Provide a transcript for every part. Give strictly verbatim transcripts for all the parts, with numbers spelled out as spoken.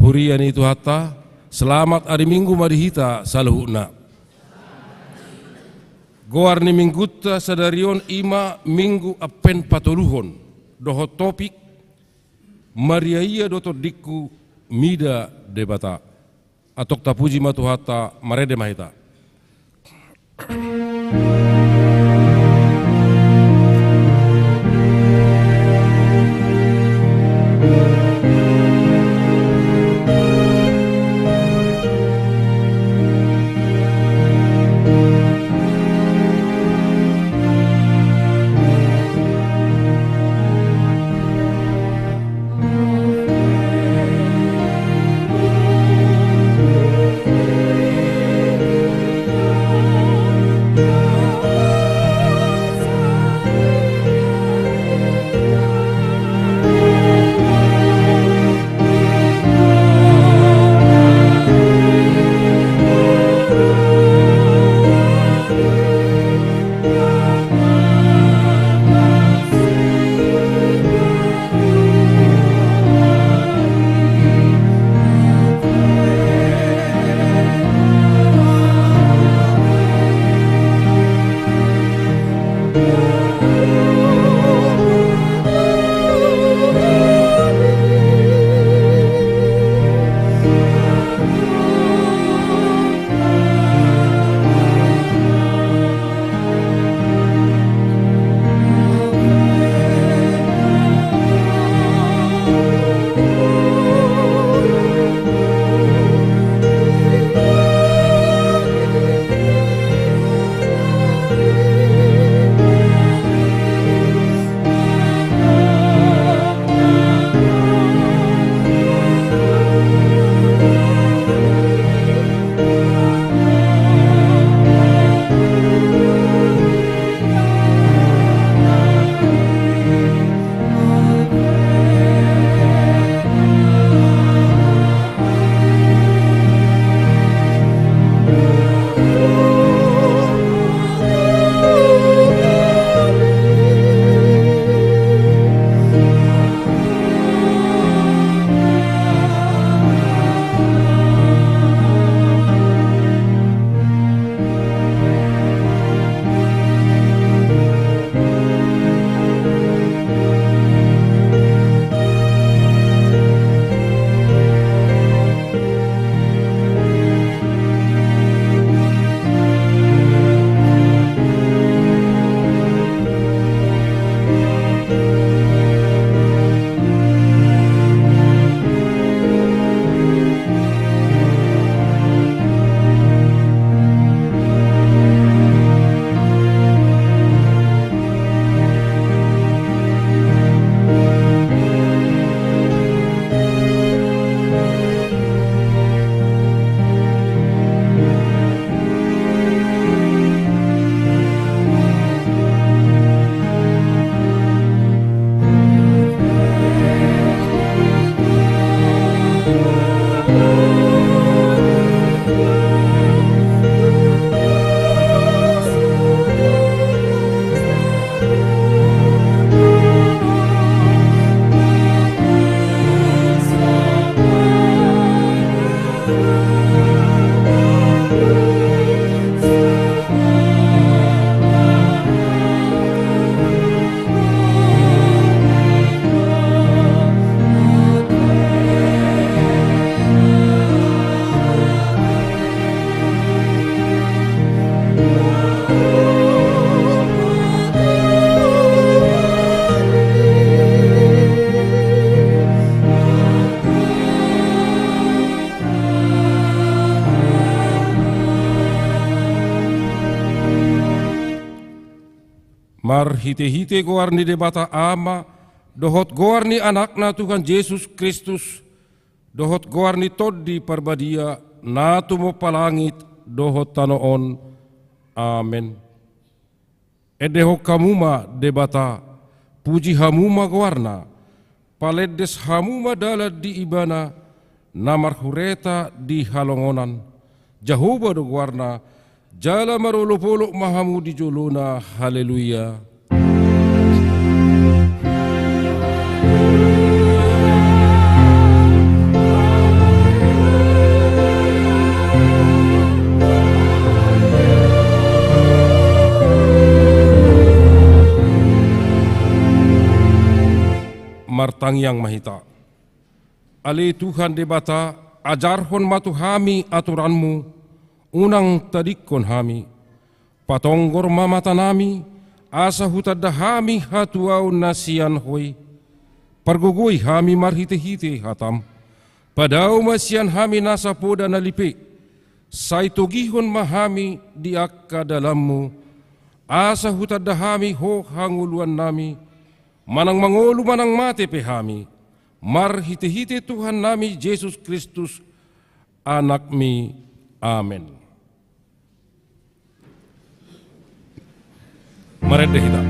Huria ni Tuhanta, selamat ari Minggu ma di hita saluhutna. Goar ni Minggunta sadari on i ma Minggu Advent patoluhon, dohot topik: Mariaia do tondingku mida Debata. Antong tapuji ma Tuhanta, marende ma hita. Marhitehite goar ni Debata Ama, dohot goar ni Anakna Tuhan Jesus Kristus, dohot goar ni Tondi Parbadia, na tumompa langit dohot tano on. Amen. Endehon hamu ma Debata, puji hamu ma goarna, palendes hamu ma dalan di Ibana, na marhureta di halongonan. Jahowa do goarna, jala marolopolop ma hamu di jolona. Haleluya. Martangiang ma hita. Ale Tuhan Debata, ajarhon ma tu hami aturanmu, unang tadingkon hami. Patonggor ma matanami, asa hutanda hami hatuaon na sian Ho i. Pargogoi hami marhitehite hatam. Padao ma sian hami nasa poda na lipe. Sai togihon ma hami di angka dalanmu, asa hutanda hami Ho hangoluannami, manang mangolu manang mate pe hami, marhitehite Tuhannami Jesus Kristus, Anakmi. Amen. Marende hita.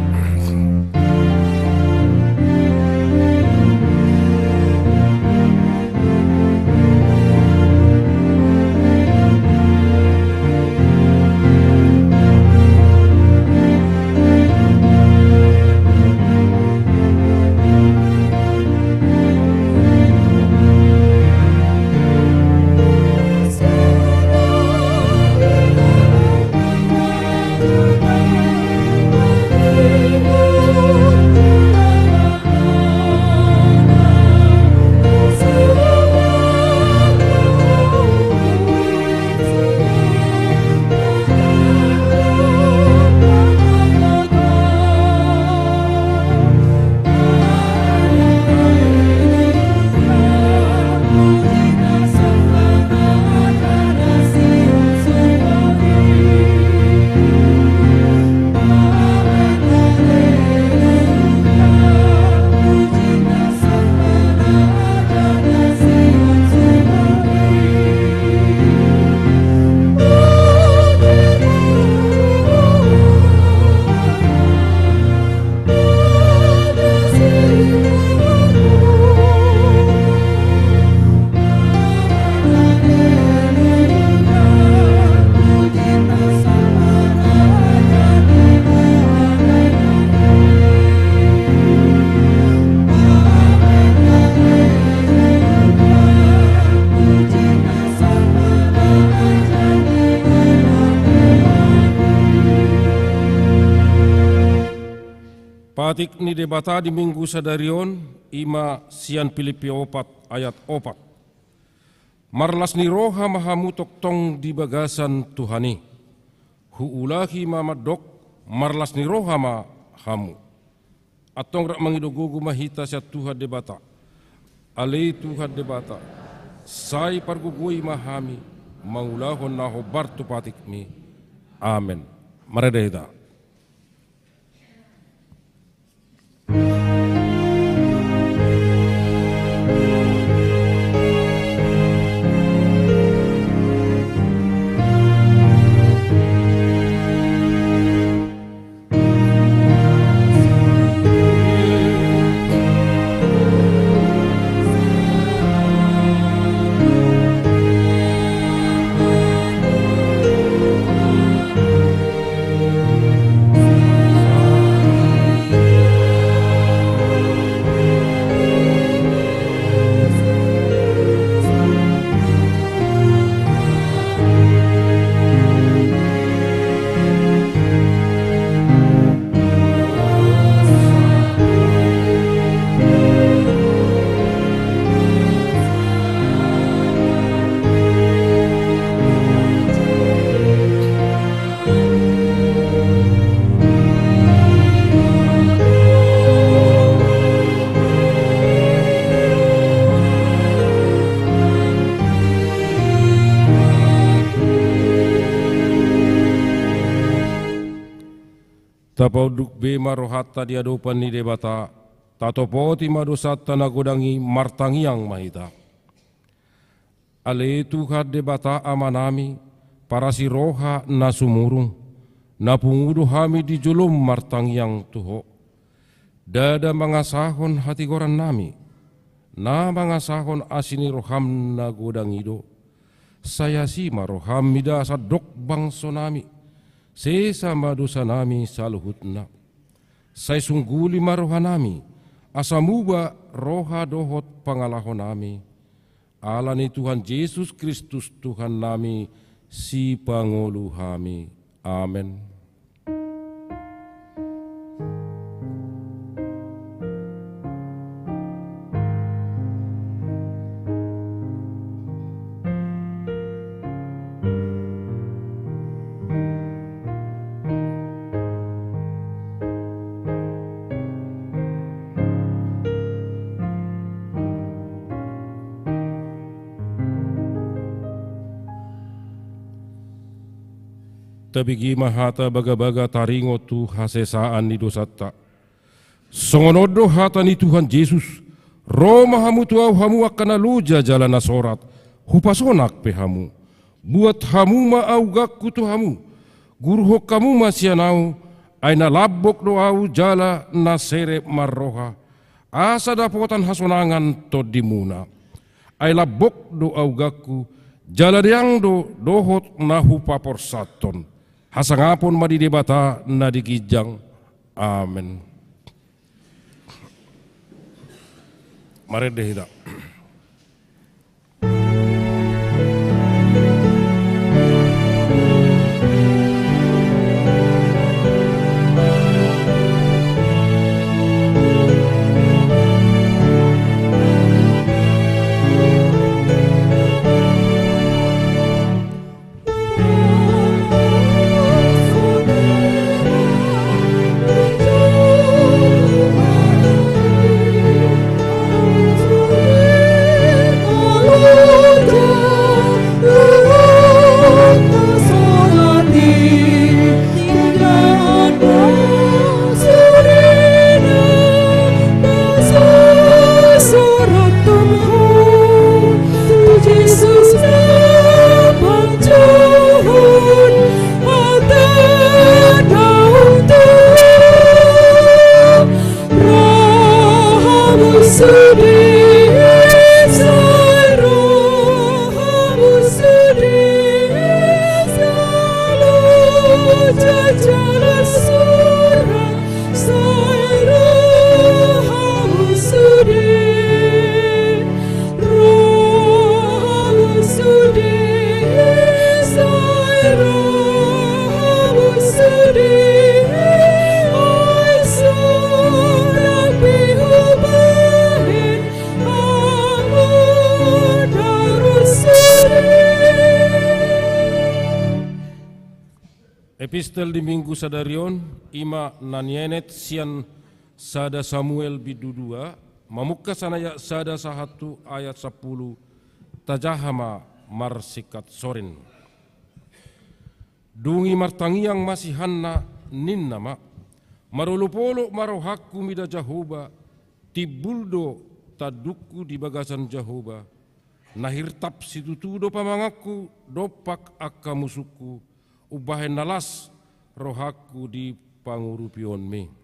Patik ni Debata di Minggu sadari on, i ma sian Pilippi opat ayat opat. Marlas ni roha ma hamu tongtong di bagasan Tuhan i. Huulahi ma mandok, marlas ni roha ma hamu. Antong rap mangido gogo ma hita sian Tuhan Debata. Ale Tuhan Debata, sai pargogoi ma hami mangulahon na hombar tu patikmi. Amen. Marende hita. Tapaunduk be ma rohanta di adopan ni Debata, tatopoti ma dosanta na godang i, martangiang ma hita. Ale Tuhan Debata Amanami, parasi roha na sumurung, na pungu do hami di jolom martangiang tu Ho. Ndada mangasahon hatigorannami, na mangasahon asi ni roham na godang i do. Sai asi ma roham mida sandok bangsonami, sesa ma dosanami saluhutna. Sai sungguli ma rohanami, asa muba roha dohot pangalahonami. Ala ni Tuhan Jesus Kristus Tuhannami, Sipangolu hami. Amen. Tabege ma hata bagabaga taringot tu hasesaan ni dosanta. Songon on do hata ni Tuhan Jesus: Ro ma hamu tu Ahu hamu angka na loja jala na sorat, hupasonang pe hamu. Buat hamu ma augangku tu hamu. Guruhon hamu ma sian Ahu, ai na lambok do Ahu jala na serep marroha, asa dapotan hasonangan tondimuna. Ai lambok do augangku, jala deang do dohot na hupaporsathon. Hasangapon ma di Debata na di ginjang. Amen. Marende hita. Epistel di Minggu sadari on, i ma na nienet sian sada Samuel bindu dua, mamungka sian ayat sada sahat tu ayat sampulu, tajaha ma marsingkat sorin. Dung i martangiang ma si Hanna, ninna ma: Marolopolop ma rohangku mida Jahowa, timbul do tandukku di bagasan Jahowa, na hirtap situtu do pamanganku dompak angka musungku, umbahen na las rohangku di pangurupionmi.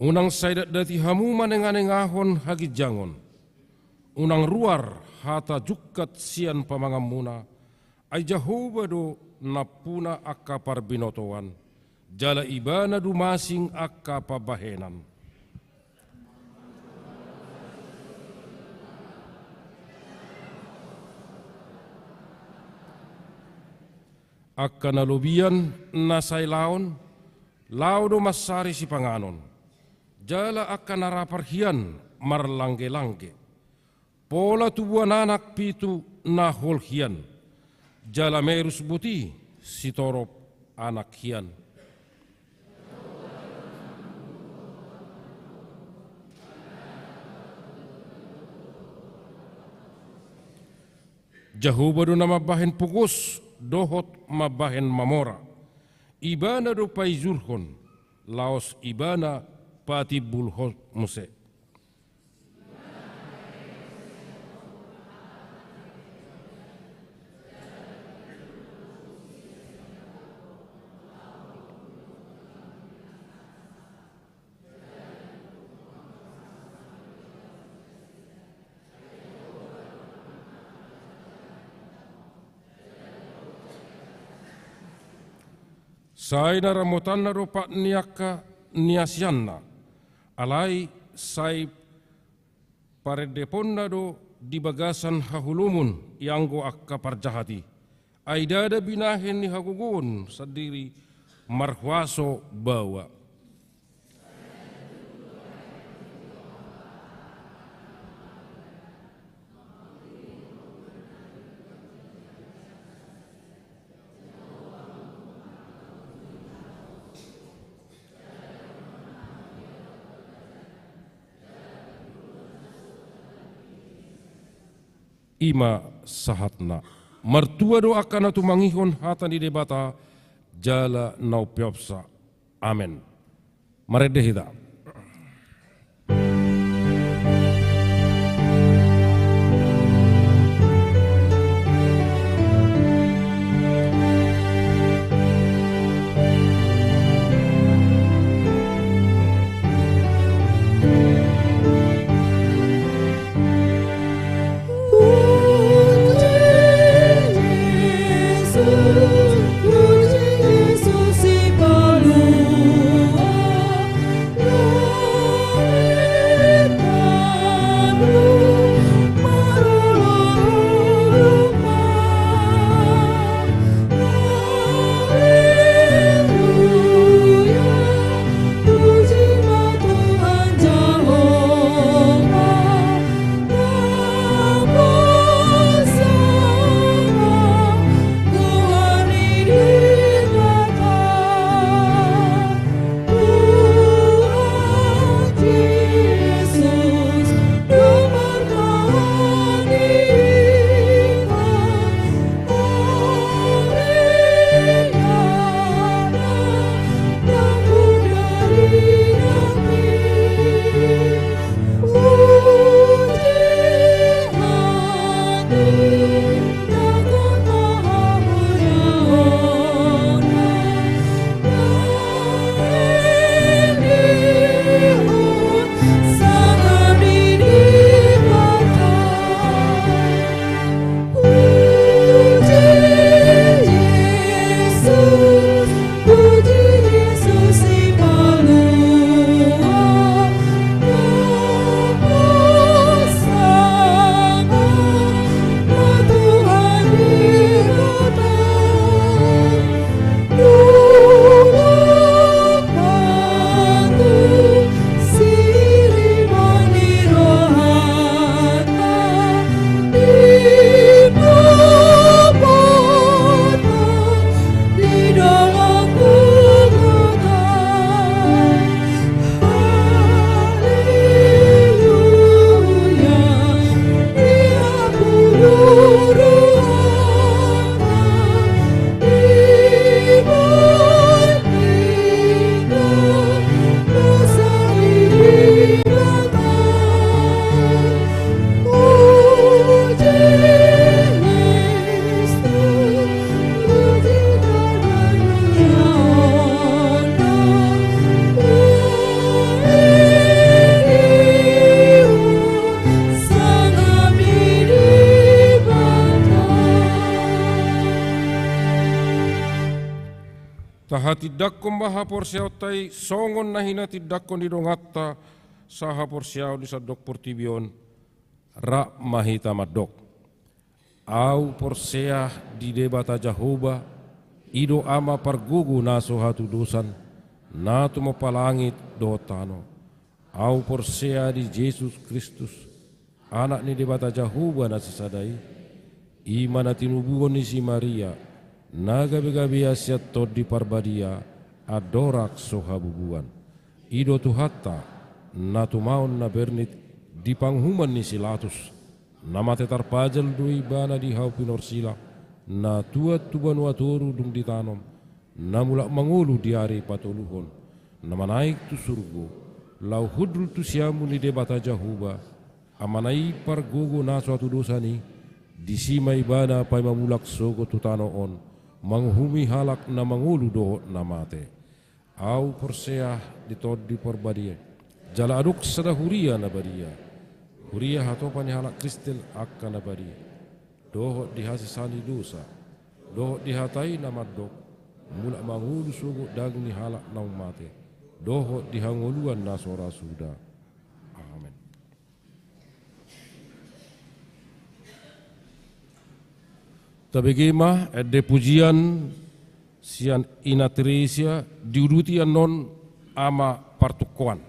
Unang sai datdati hamu manenganengahon haginjangon. Unang ruar hata jungkat sian pamanganmuna, ai Jahowa do nampuna angka parbinotoan, jala Ibana dumasing angka pambahenan. Angka na lobian na sai laon, laho do mansari sipanganon. Jala angka na ra parhian marlanggelangge. Pola tubuan anak pitu na hol hian, jala merus boti sitorop anak hian. Jahowa do na mambahen pogos dohot mambahen mamora. Ibana do paijurhon, laos Ibana patimbulhon muse. Sai na ramotanna do pat ni angka niasianna, alai sai parendeponna do di bagasan haholomon ianggo angka parjahat i. Ai ndada binahen ni hagogoon sandiri marhuaso baoa. I ma sahatna. Martua do angka na tumangihon hata ni Debata jala na umpeopsa. Amen. Marende hita. Tahatindangkon ma haporseaonta i songon na hinatindangkon ni donganta sahaporseaon di sandok portibi on. Rap ma hita mandok. Ahu porsea di Debata Jahowa, i do Ama pargogo na so hatudosan, na tumompa langit dohot tano. Ahu porsea di Jesus Kristus, Anak ni Debata Jahowa na sisada i, i ma na tinubuhon ni si Maria, na gabegabean sian Tondi Parbadia, andorang so habubuan. I do Tuhanta, na tumaon na bernit di panguhuman ni si Latus, na mate tarpajal do Ibana di hau pinorsila, na tuat tu banua toru dung ditanom, na mulak mangolu di ari patoluhon, na manaek tu surgo, laho hundul tu siamun ni Debata Jahowa, Amana i pargogo na so hatudosan i, disi ma Ibana paima mulak sogot tu tano on, manguhumi halak na mangolu dohot na mate. Ahu porsea di Tondi Parbadia, jala adong sada huria na badia, huria hatopan ni halak Kristen angka na badia, dohot di hasesaan ni dosa, dohot di hata i na mandok, mulak mangolu sogot daging ni halak naung mate, dohot di hangoluan na so ra suda. Amen. Tabege ma ende pujian sian Ina Teresia, diuduti annon Ama Partungkoan.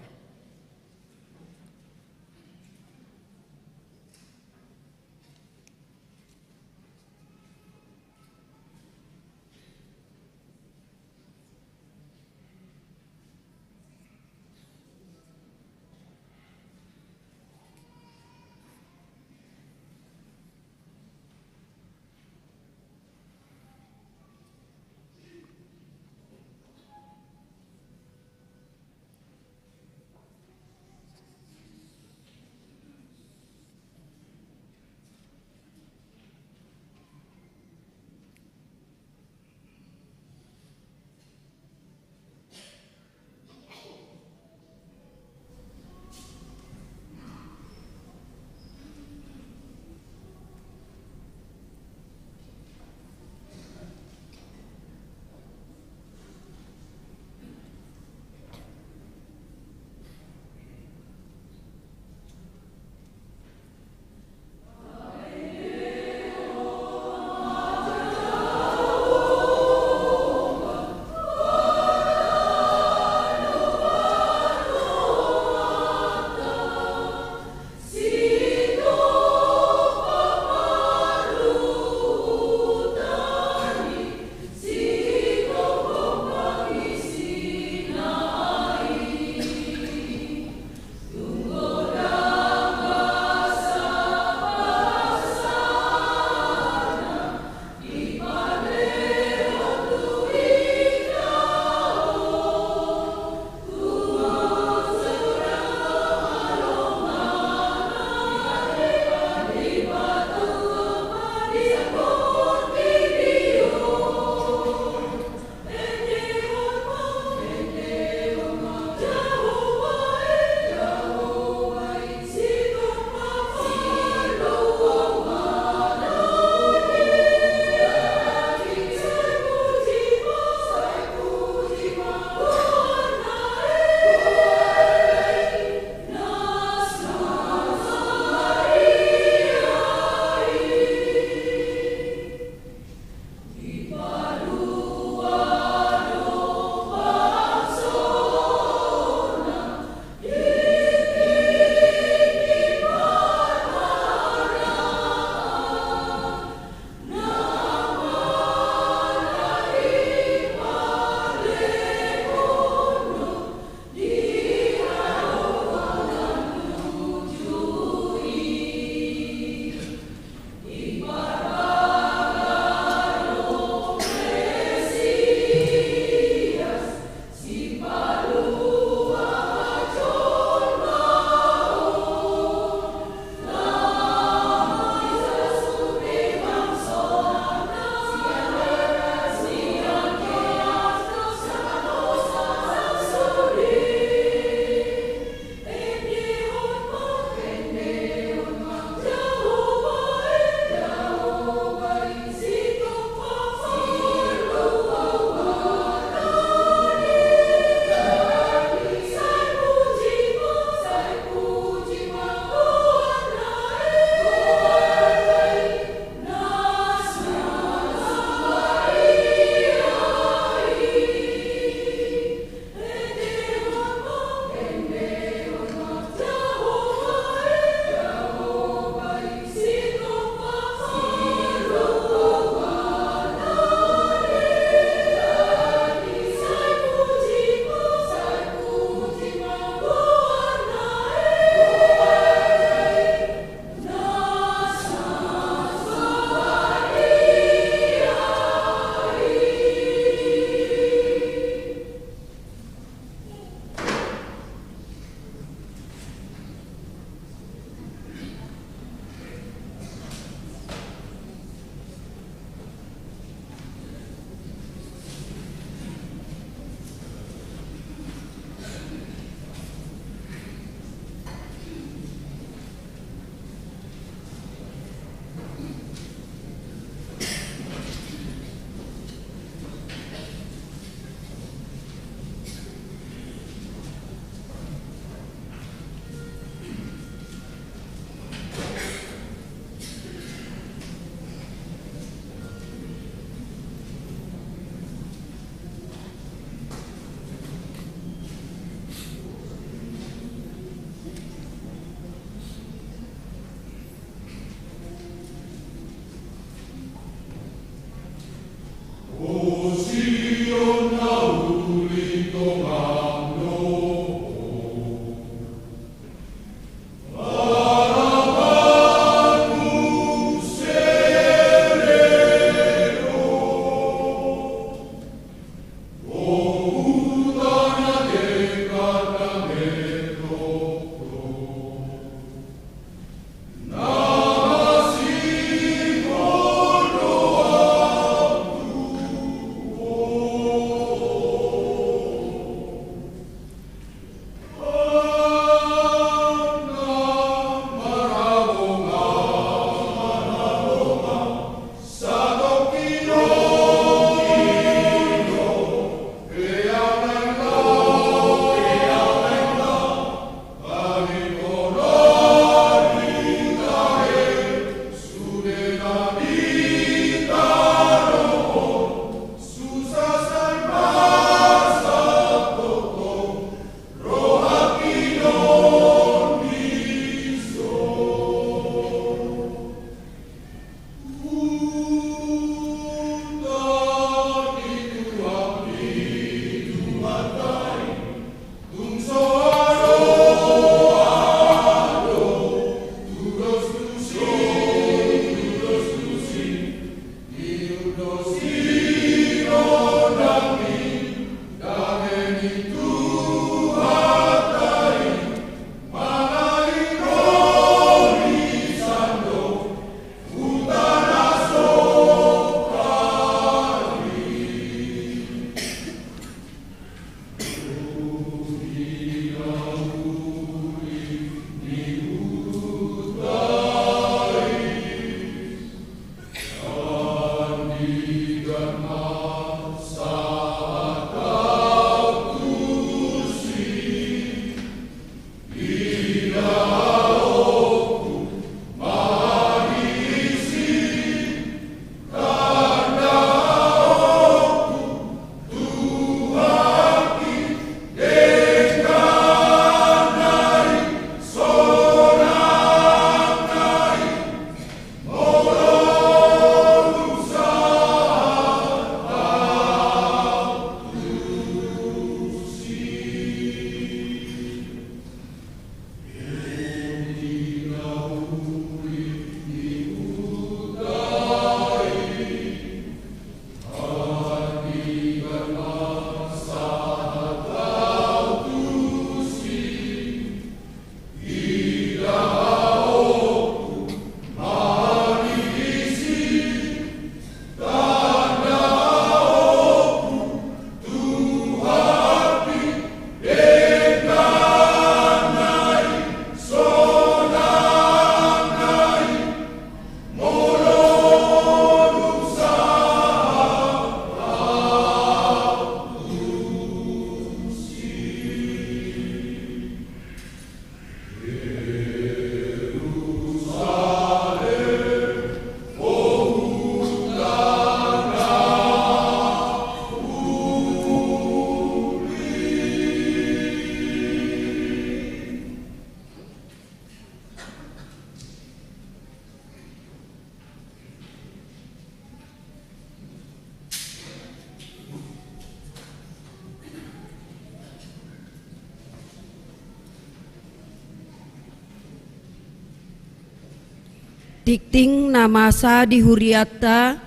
Tingting na masa di hurianta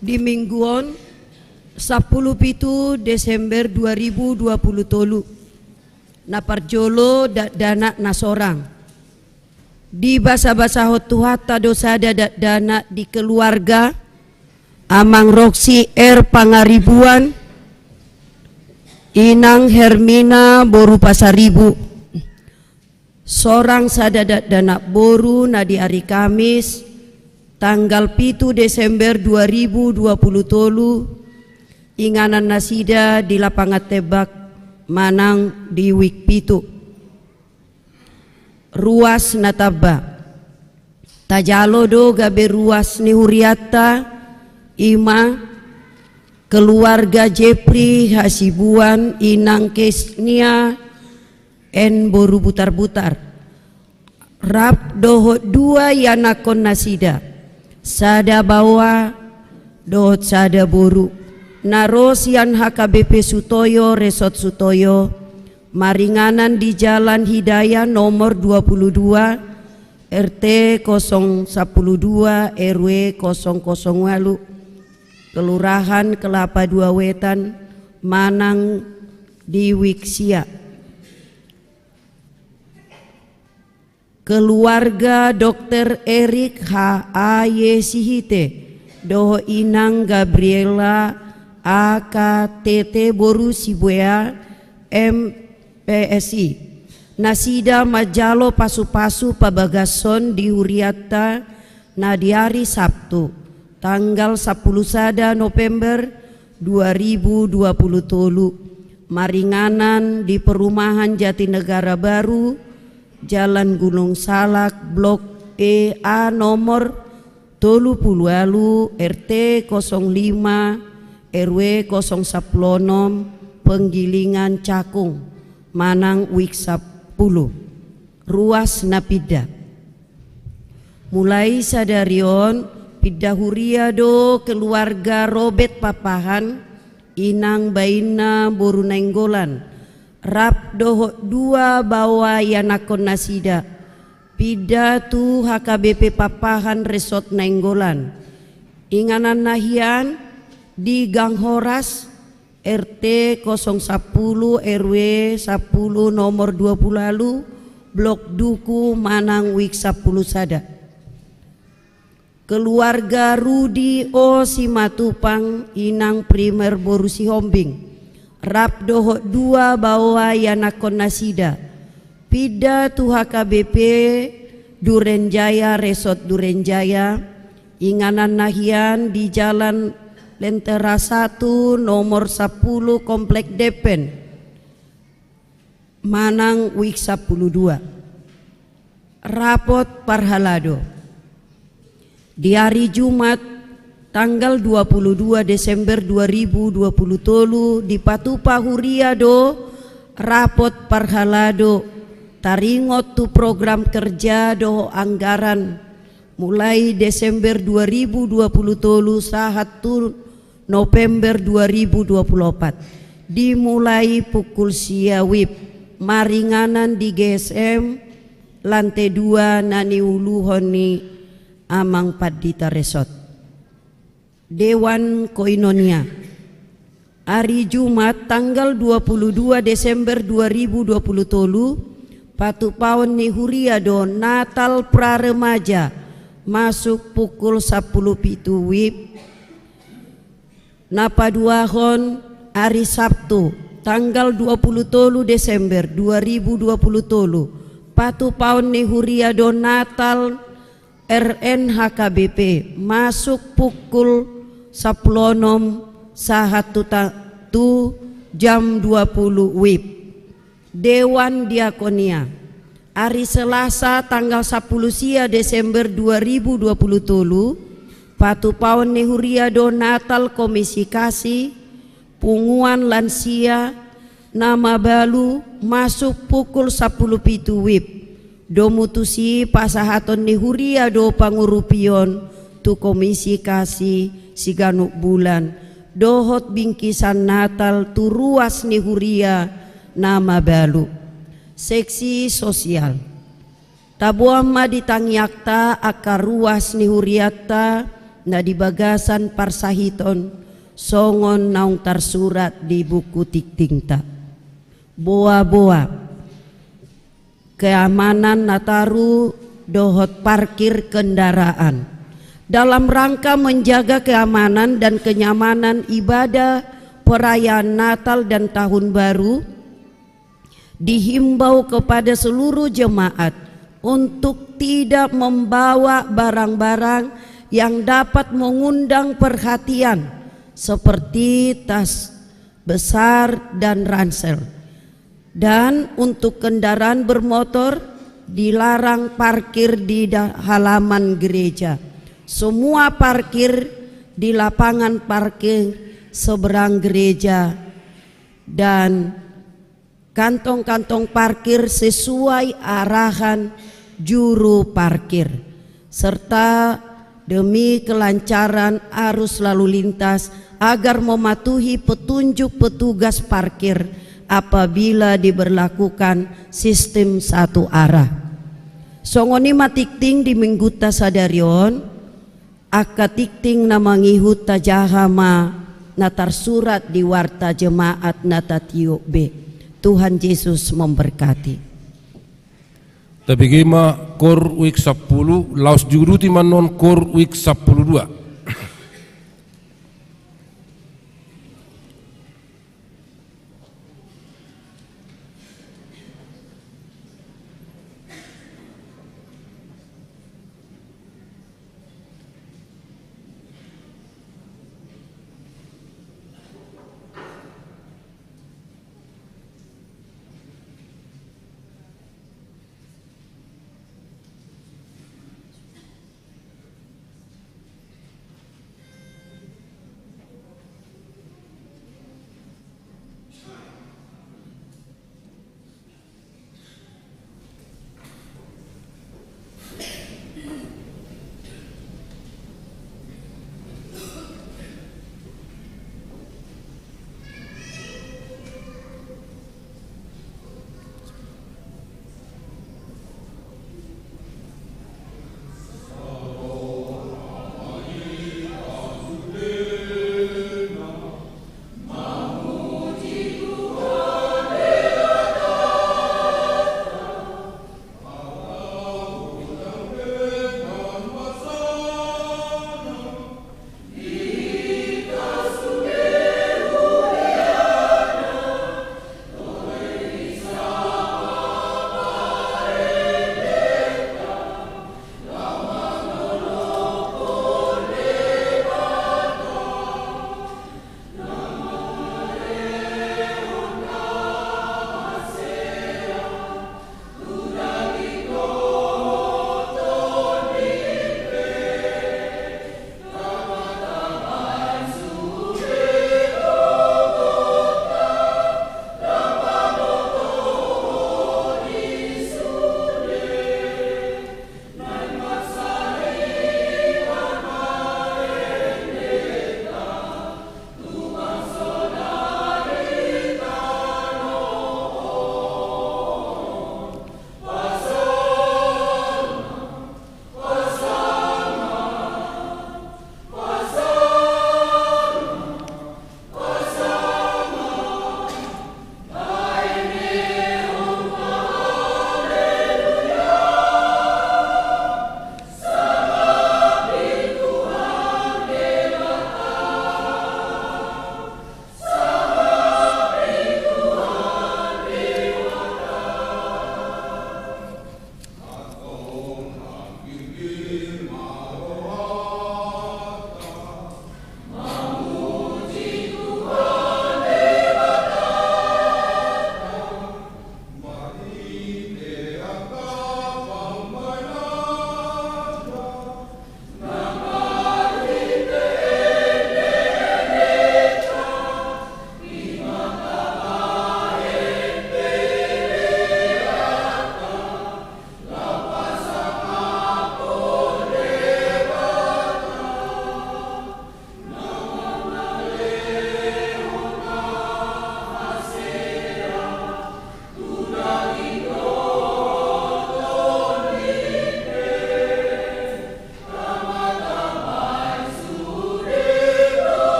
di minggu on, sampulu pitu Desember dua ribu dua pulu tolu. Na parjolo dakdanak na sorang. Dibasabasahon Tuhanta do sada dakdanak di keluarga Amang Roksi R. Pangaribuan, Inang Hermina boru Pasaribu. Sorang sada dakdanak boru na di ari Kamis, tanggal pitu Desember dua ribu dua pulu tolu, inganan nasida di Lapangan Tembak manang di Wik pitu. Ruas na tamba. Tajalo do gabe ruas ni hurianta, i ma keluarga Jepri Hasibuan, Inang Kesnia N boru Butarbutar, rap dohot dua ianakkon nasida, sada baoa dohot sada boru, na ro sian H K B P Sutoyo, Resort Sutoyo, maringanan di Jalan Hidayah nomor dua pulu dua, R T kosong sampulu dua, R W kosong kosong walu, Kelurahan Kelapa Dua Wetan, manang di Wik sia. Keluarga Dokter Erik H A Y Sihite dohot Inang Gabriela A K T T boru Sibuea, M P S I. Nasida manjalo pasupasu pabagason di hurianta na di ari Sabtu, tanggal sampulu sada November dua ribu dua puluh tolu, maringanan di Perumahan Jatinegara Baru, Jalan Gunung Salak, Blok E A nomor tolu pulu walu, R T kosong lima, R W kosong sampulu onom, Penggilingan Cakung, manang Wik sampulu. Ruas na pinda. Mulai sadari on, pinda huria do keluarga Robert Pakpahan, Inang Bainna boru Nainggolan, rap dohot dua baoa ianakkon nasida, pinda tu H K B P Pakpahan, Resort Nainggolan. Ingananna hian di Gang Horas, R T kosong sampulu, R W sampulu nomor dua pulu walu, Blok Duku, manang Wik sampulu sada. Keluarga Rudi O Simatupang, Inang Primer boru Sihombing, rap dohot dua baoa ianakkon nasida, pinda tu H K B P Duren Jaya, Resort Duren Jaya, ingananna hian di Jalan Lentera satu nomor sampulu, Komplek Depen, manang Wik sampulu dua. Rapot parhalado. Di ari Jumat, tanggal dua pulu dua Desember dua ribu dua pulu tolu, dipatupa huria do rapot parhalado taringot tu program kerja dohot anggaran mulai Desember dua ribu dua pulu tolu sahat tu November dua ribu dua pulu opat. Dimulai pukul sia wib, maringanan di G S M lante dua na niuluhon ni Amang Pandita Resort. Dewan Koinonia. Ari Jumat, tanggal dua pulu dua Desember dua ribu dua pulu tolu, patupaon ni huria do Natal Praremaja, masuk pukul sampulu pitu wib. Na paduahon, ari Sabtu, tanggal dua pulu tolu Desember dua ribu dua pulu tolu, patupaon ni huria do Natal R N H K B P, masuk pukul sampulu onom sahat tu ta-, tu jam dua pulu wib. Dewan Diakonia. Ari Selasa, tanggal sampulu sia Desember dua ribu dua pulu tolu, patupaon ni huria do Natal Komisi Kasih, punguan lansia, na mabalu, masuk pukul sampulu pitu wib. Domu tusi pasahaton ni huria do pangurupion tu Komisi Kasih siganup bulan, dohot bingkisan Natal tu ruas ni huria na mabalu. Seksi sosial. Taboan ma di tangiangta angka ruas ni hurianta na di bagasan parsahiton, songon naung tarsurat di buku tingtingta. Boa-boa, keamanan Nataru dohot parkir kendaraan. Dalam rangka menjaga keamanan dan kenyamanan ibadah perayaan Natal dan Tahun Baru, dihimbau kepada seluruh jemaat untuk tidak membawa barang-barang yang dapat mengundang perhatian, seperti tas besar dan ransel. Dan untuk kendaraan bermotor, dilarang parkir di da-, halaman gereja. Semua parkir di lapangan parkir seberang gereja dan kantong-kantong parkir sesuai arahan juru parkir, serta demi kelancaran arus lalu lintas agar mematuhi petunjuk petugas parkir apabila diberlakukan sistem satu arah. Songon i ma tingting di minggunta sadari on, angka tingting na mangihut tajaha ma na tarsurat di warta jemaat na tatiop be. Tuhan Yesus memberkati. Tabege ma Koor Week sampulu, laos diuduti ma annon Koor Week sampulu dua.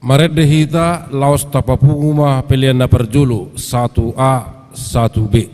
Marende hita laos tapapungu ma pelean na parjolo, satu A, satu B.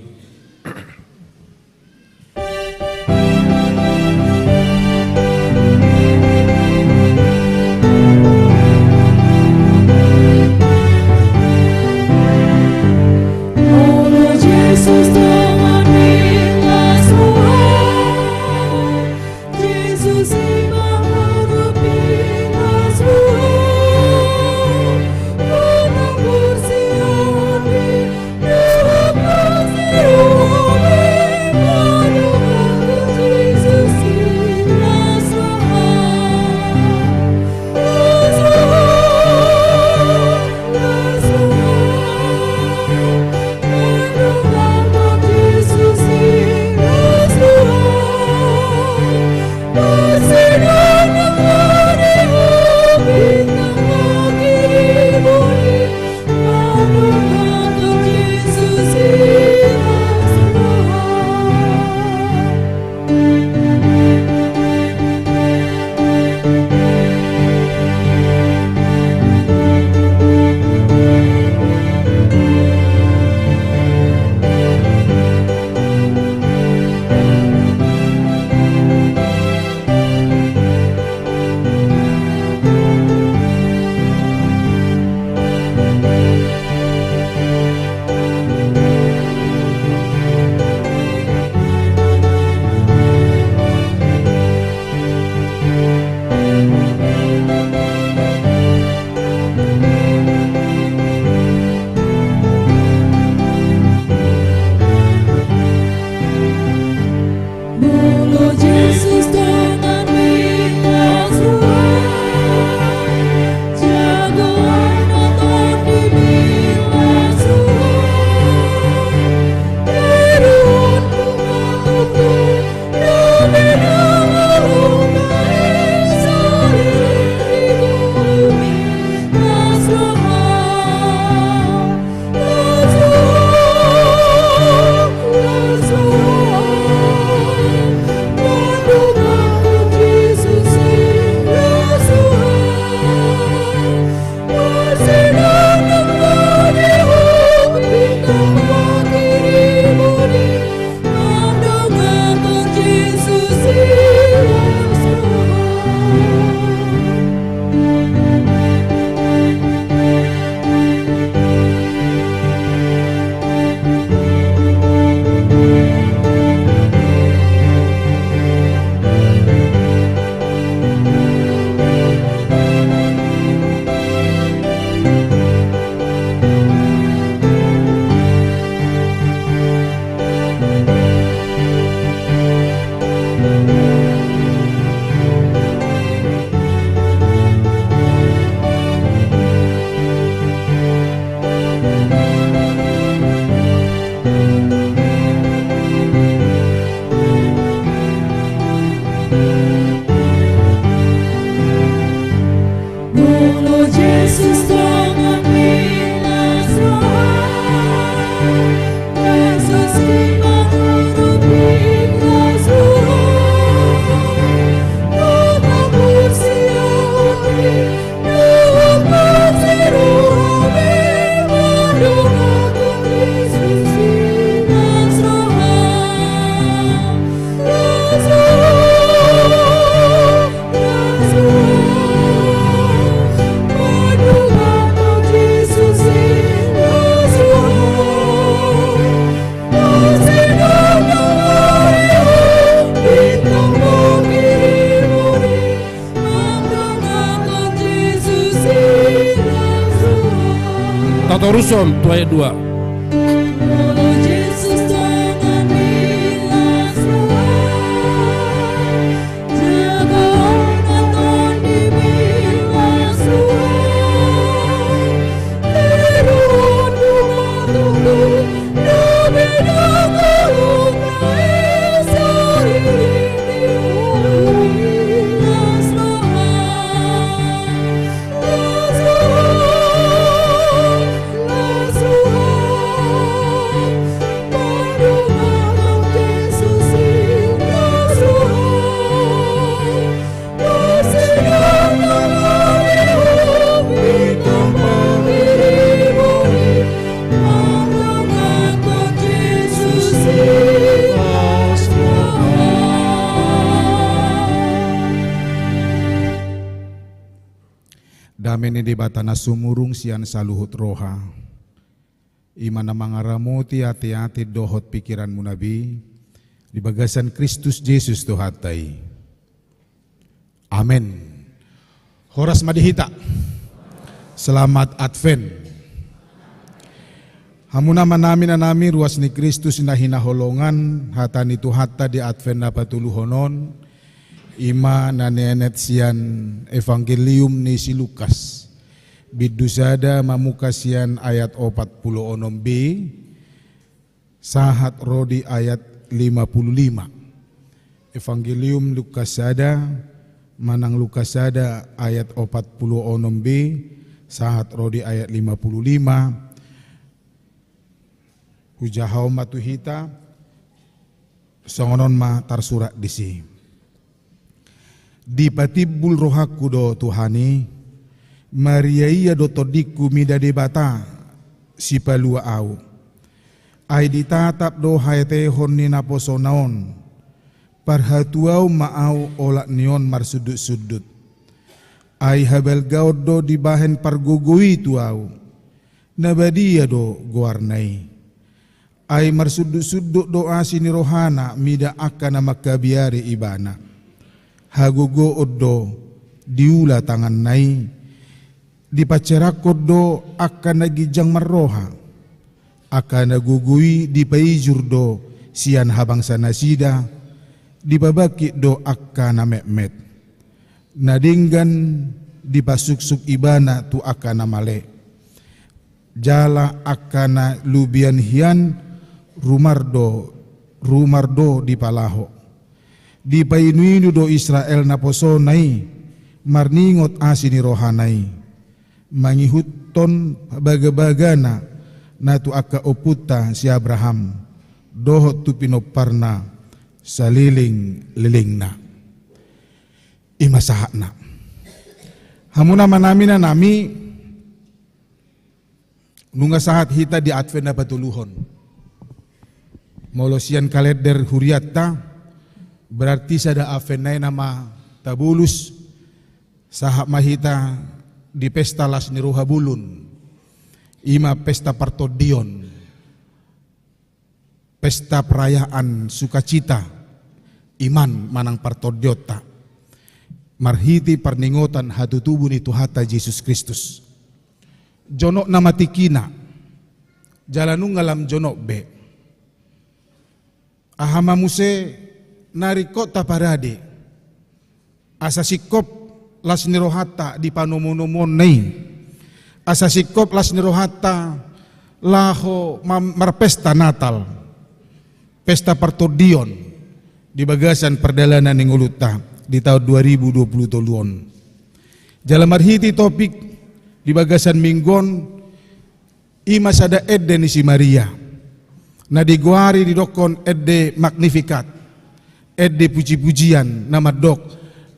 Tatorushon tu ayat dua. Dame ni Debata na sumurung sian saluhut roha, i ma na mangaramoti ateate dohot pikiranmuna be, di bagasan Kristus Jesus Tuhanta i. Amen. Horas ma di hita. Selamat Advent. Hamu amanami, inanami, ruas ni Kristus na hinaholongan, hata ni Tuhanta di Advent na patoluhon on, i ma na nienet sian Evangelium ni si Lukas. Bindu sada mamungka sian ayat opat pulu onom be, sahat ro di ayat lima pulu lima. Evangelium Lukas sada, manang Lukas sada ayat opat pulu onom be, sahat ro di ayat lima pulu lima. Hujahahon ma tu hita, songon on ma tarsurat disi. Dipatimbul rohangku do Tuhan i, mariaia do tondingku mida Debata, sipalua au. Ai ditatap do haetehon ni naposona on, parhatuaon ma au olat ni on marsundutsundut. Ai habalgaon do dibahen pargogo i tu au, na badia do goarna i. Ai marsundutsundut do asi ni rohana mida angka na mangkabiari ibana. Hagogoon do diula tanganna i, dipanserakhon do angka na ginjang marroha. Angka na gogo i dipaijur do sian habangsa nasida, dipabangkit do angka na metmet. Na denggan dipasuksuk ibana tu angka na male. Jala angka na lubian hian rumar do, rumar do dipalaho. Dipainuinu do Israel naposona i, marningot asi ni rohana i. Mangihuthon bagabagana na tu angka ompunta si Abraham, dohot tu pinomparna salelenglelengna. I ma sahatna. Hamu amanami, inanami, nunga sahat hita di Advent na patoluhon. Molo sian kalender hurianta, berarti sada Advent nai nama tabolus, sahat ma hita di pesta las ni roha bolon. I ma pesta partondion. Pesta perayaan sukacita iman manang partondionta, marhite parningotan hatutubu ni Tuhanta Jesus Kristus. Jonok nama tingkina, jala nunga lam jonok be. Aha ma muse na ringkot taparade, asa singkop las ni rohanta di panomunomuonna i. Asa singkop las ni rohanta laho mam-, marpesta Natal, pesta partondion di bagasan pardalanan ni ngolunta di taon dua ribu dua pulu tolu on. Jala marhite topik di bagasan minggu on, i ma sada ende ni si Maria, na digoari didokkon ende Magnificat, ende pujipujian, na mandok,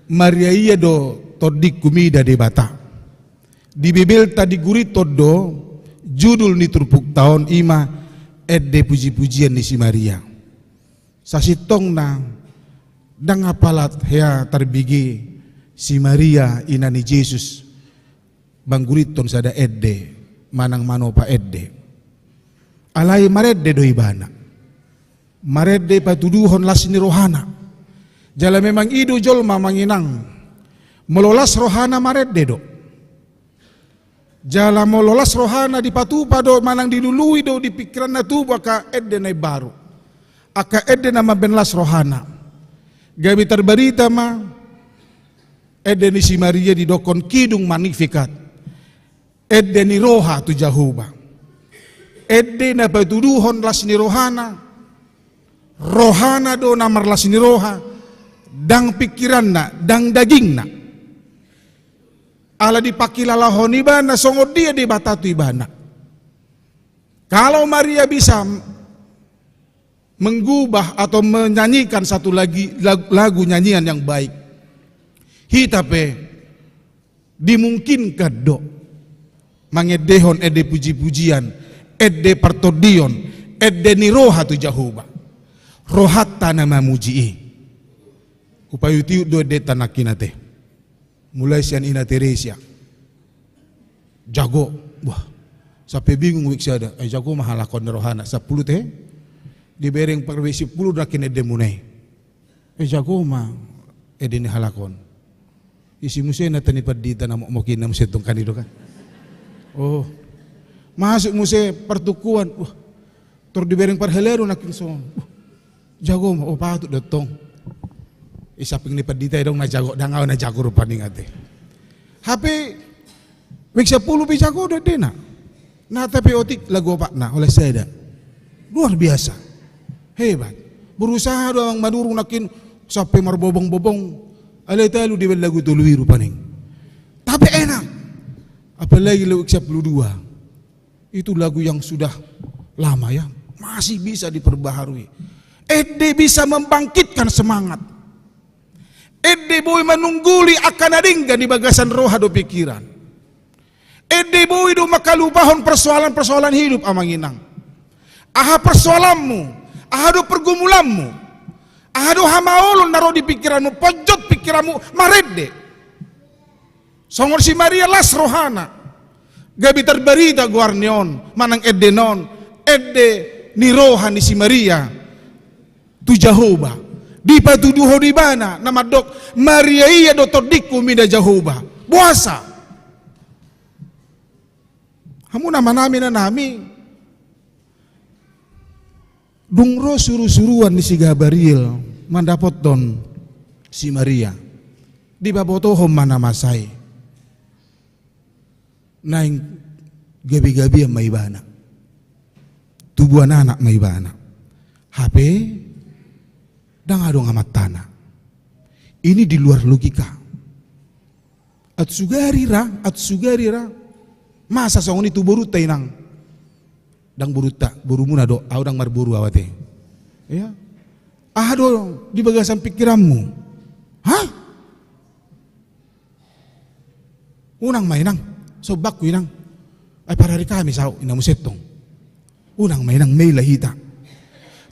mariaia do tondingku mida Debata. Di Bibelta digurithon do, judul ni turpukta on i ma ende pujipujian ni si Maria. Sasintongna ndang apala hea tarbege si Maria ina ni Jesus manggurithon sada ende manang manopa ende. Alai marende do ibana. Marende patuduhon las ni rohana. Jala memang i do jolma manang inang. Molo las rohana marende do. Jala molo las rohana dipatupa do manang dilului do di pikiranna tubu angka ende na imbaru. Angka ende na mambahen las rohana. Gabe tarbarita ma ende ni si Maria didokkon kidung Magnificat. Ende ni roha tu Jahowa. Ende na patuduhon las ni rohana. Rohana do na marlas ni roha. Ndang pikiranna, ndang dagingna. Ala dipangkilalahon ibana songon dia Debata tu ibana. Kalau Maria bisa menggubah atau menyanyikan satu lagi, lagu, lagu nyanyian yang baik, hita pe dimungkinkan do mangendehon ende pujipujian, ende partondion, ende ni roha tu Jahowa. Rohanta na mamuji i. Hupaihutihut do endenta nangkin ate. Mulai sian Ina Teresia. Jago. Wah, sampe bingung wik sada. Eh, jago ma halak on ni rohana. Sampulu te. Dibereng parbue sampulu do nangkin endemuna i. Eh, jago ma ende ni halak on. Isi muse na tani pandita na mokmok i na muse tong kan i do kan. Oh. Masuk muse partungkoan. Wah. Tor dibereng parhalado nangkin songon. Wah. Jago ma, oh, patut do tong. I samping ni pandita i adong na jago, ndang au na jago rupani ate. Hape wik sampulu pe jago do endena. Na, tapi otik lagu opatna, olat sada. Luar biasa. Hebat. Berusaha do amang Manurung nangkin sampe marbobong-bobong. Alai talu dibaen lagu tolu i rupani. Tapi enak. Apalagi lagu wik sampulu dua. Itu lagu yang sudah lama ya, masih bisa diperbaharui. Ende bisa membangkitkan semangat. Ende boi manungguli angka na denggan di bagasan roha dohot pikiran. Ende boi do mangkalupahon persoalan-persoalan hidup amang inang. Aha persoalanmu, aha do pergumulanmu, aha do hamaolon na ro di pikiranmu, ponjot pikiranmu, marende. Songon si Maria las rohana. Gabe tarbarita goarni on, manang endena on, ende ni roha ni si Maria tu Jahowa. Dipatuduhon ibana na mandok, Maria ia do tondingku mida Jahowa. Boasa? Hamu na manami na nami. Dung ro suru-suruan ni si Gabariel mandapothon si Maria, dipabotohon ma na masa i. Naeng gabe-gabean ma ibana. Tubuan anak ma ibana. Hape ndang adong amantana. Ini di luar logika. Aut sugari ra, aut sugari ra. Masa songon i tu borunta inang. Ndang borunta, borumuna do, au ndang marboru au ate. Ya. Aha do di bagasan pikiranmu? Hah? Unang ma inang, sombangku inang. Ai parari kami sau, inang muse tong. Unang ma inang maila hita.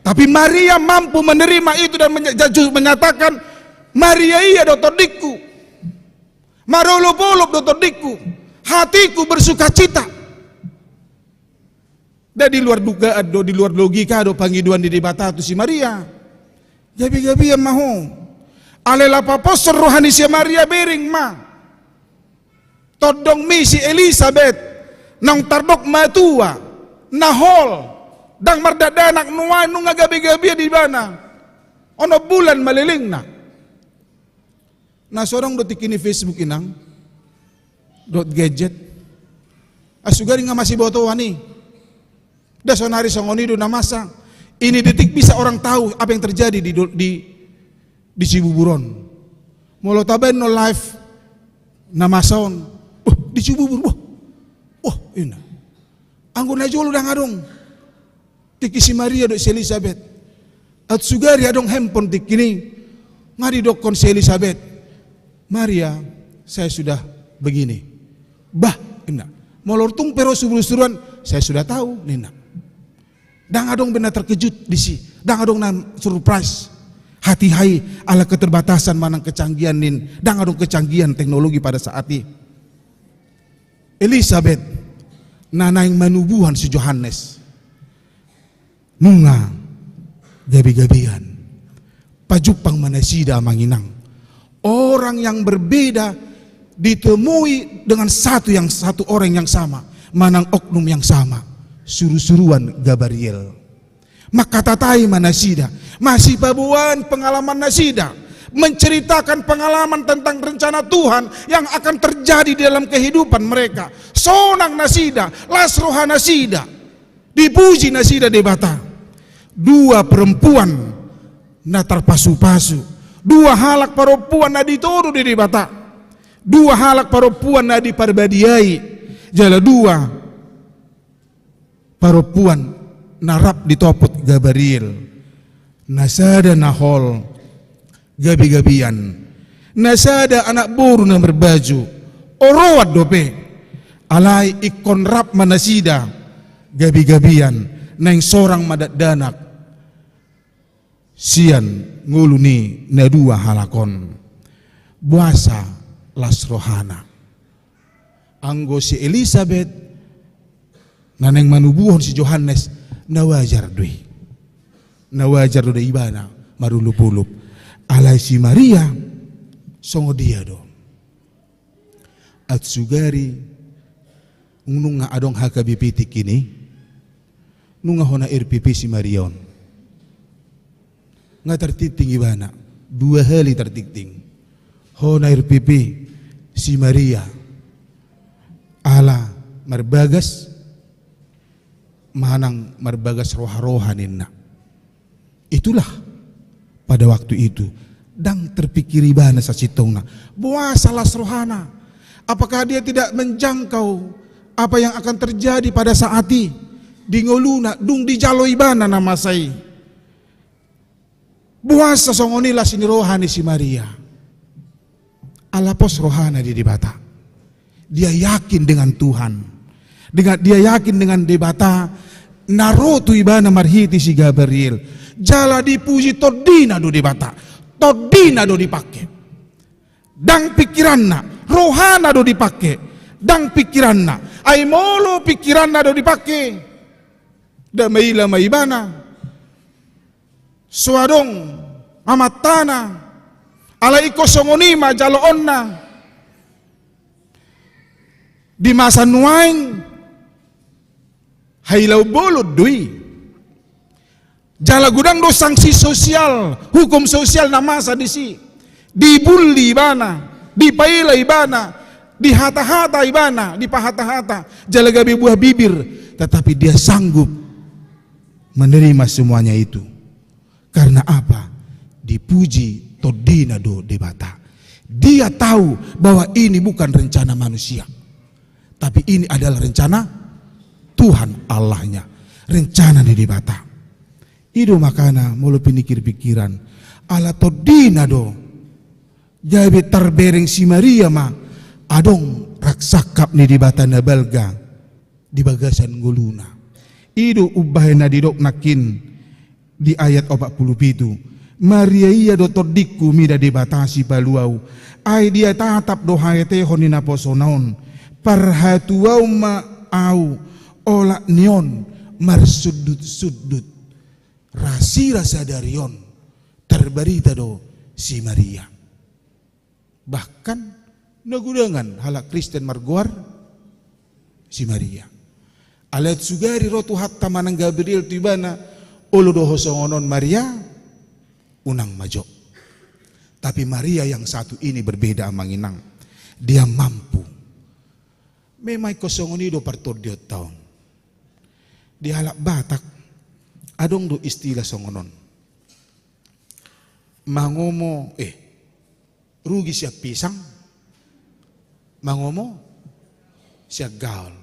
Tapi Maria mampu menerima itu dan menya-, jaju-, menyatakan, Maria ia do tondingku. Marolop-olop do tondingku. Hatiku bersukacita. Nda di luar dugaan do, di luar logika do pangidoan ni Debata tu si Maria. Gabe-gabean ma ho. Alai laho paposhon roha ni si Maria, bereng ma. Tondongmi si Elisabet, naung tardok matua, na hol, ndang mardakdanak, nuaeng nunga gabe-gabean ibana. Onom bulan ma lelengna. Na so adong do tingki ni Facebook inang dohot gadget. Ai sugari nga masibotoan i. Nda sonari songon i do na masa. Ini detik bisa orang tahu apa yang terjadi di do-, di, di Cibubur on. Molo tabaen no live na masa on. Wah, di Cibubur, wah. Wah, ina. Anggo na jolo ndang adong. Tingki si Maria dohot si Elisabet. Aut sugari adong handphone tingki i, nga didokkon si Elisabet, "Maria, saya sudah begini." "Bah," ninna. Molo tung pe ro suru-suruan, "Saya sudah tahu," ninna. Ndang adong be na terkejut disi, ndang adong na surprise. Hatiha i ala keterbatasan manang kecanggihan nin, ndang adong kecanggihan teknologi pada saat i. Elisabet na naeng manubuhon si Johannes. Nunga gabe-gabean. Pajumpang ma nasida amang inang. Orang yang berbeda ditemui dengan satu yang, satu orang yang sama, manang oknum yang sama. Suru-suruan Gabariel. Mangkatatai ma nasida, masipaboan pengalaman nasida, menceritakan pengalaman tentang rencana Tuhan yang akan terjadi di dalam kehidupan mereka. Sonang nasida, las roha nasida, dipuji nasida Debata. Dua perempuan na tarpasu-pasu, dua halak parompuan na ditodo di Debata, dua halak parompuan na diparbadiai, jala dua parompuan na rap ditopot Gabariel. Na sada na hol gabe-gabean, na sada anak boru na marbaju oroan dope. Alai ingkon rap ma nasida gabe-gabean, naeng sorang ma dakdanak sian ngolu ni na dua halak on. Boasa las rohana? Anggo si Elisabet na naeng manubuhon si Johannes, na wajar do i. Na wajar do ibana marolopolop. Alai si Maria songon dia do. Aut sugari nunga adong H K B P tingki i, nunga hona R P P si Maria on. Nga tartingting ibana, dua hali tartingting. Hona R P P si Maria, ala marbagas, manang marbagas roha-roha ninna. Itulah pada waktu itu, ndang terpikir ibana sasintongna. Boasa las rohana? Apakah dia tidak menjangkau apa yang akan terjadi pada saat i? Di ngoluna, dung dijalo ibana na masa i. Boasa songon i las ni roha ni si Maria? Ala pos rohana di Debata. Dia yakin dengan Tuhan. Dengan, dia yakin dengan Debata na ro tu ibana marhite si Gabriel. Jala dipuji tondina do Debata. Tondina do dipangke. Ndang pikiranna, rohana do dipangke. Ndang pikiranna. Ai molo pikiranna do dipangke, ndang maila ma ibana. So adong amantana, alai ingkon songon i ma jaloonna. Di masa nuaeng, hailaon bolon do i. Jala godang do sanksi sosial, hukum sosial na masa disi. Dibully ibana, dipaila ibana, dihatahata ibana, dipahata-hata, jala gabe buah bibir, tetapi dia sanggup menerima semuanya itu. Karena apa? Dipuji tondina do Debata. Dia tahu bahwa ini bukan rencana manusia, tapi ini adalah rencana Tuhan Allahnya, rencana ni Debata. I do makana molo pinikir-pikiran, ala tondina do, gabe tarbereng si Maria ma adong rap sangkap ni Debata na balga di bagasan ngoluna. I do umbahen na didok nangkin di ayat opat pulu pitu, Maria ia do tondingku mida Debata Sipalu au, ai dia tatap do haetehon ni naposona on, parhatuaon ma au olat ni on marsundut-sundut. Rasirasa dari on tarbarita do si Maria. Bahkan na godangan halak Kristen margoar si Maria. Alai sugari ro Tuhanta manang Gabriel tu ibana, olo do ho songon on Maria, unang ma jo. Tapi Maria yang satu ini berbeda amang inang. Dia mampu. Memang ingkon songon i do partondion taon. Di halak Batak adong do istilah songon on. Mangomo, eh, rugi sian pisang, mangomo sian gaol.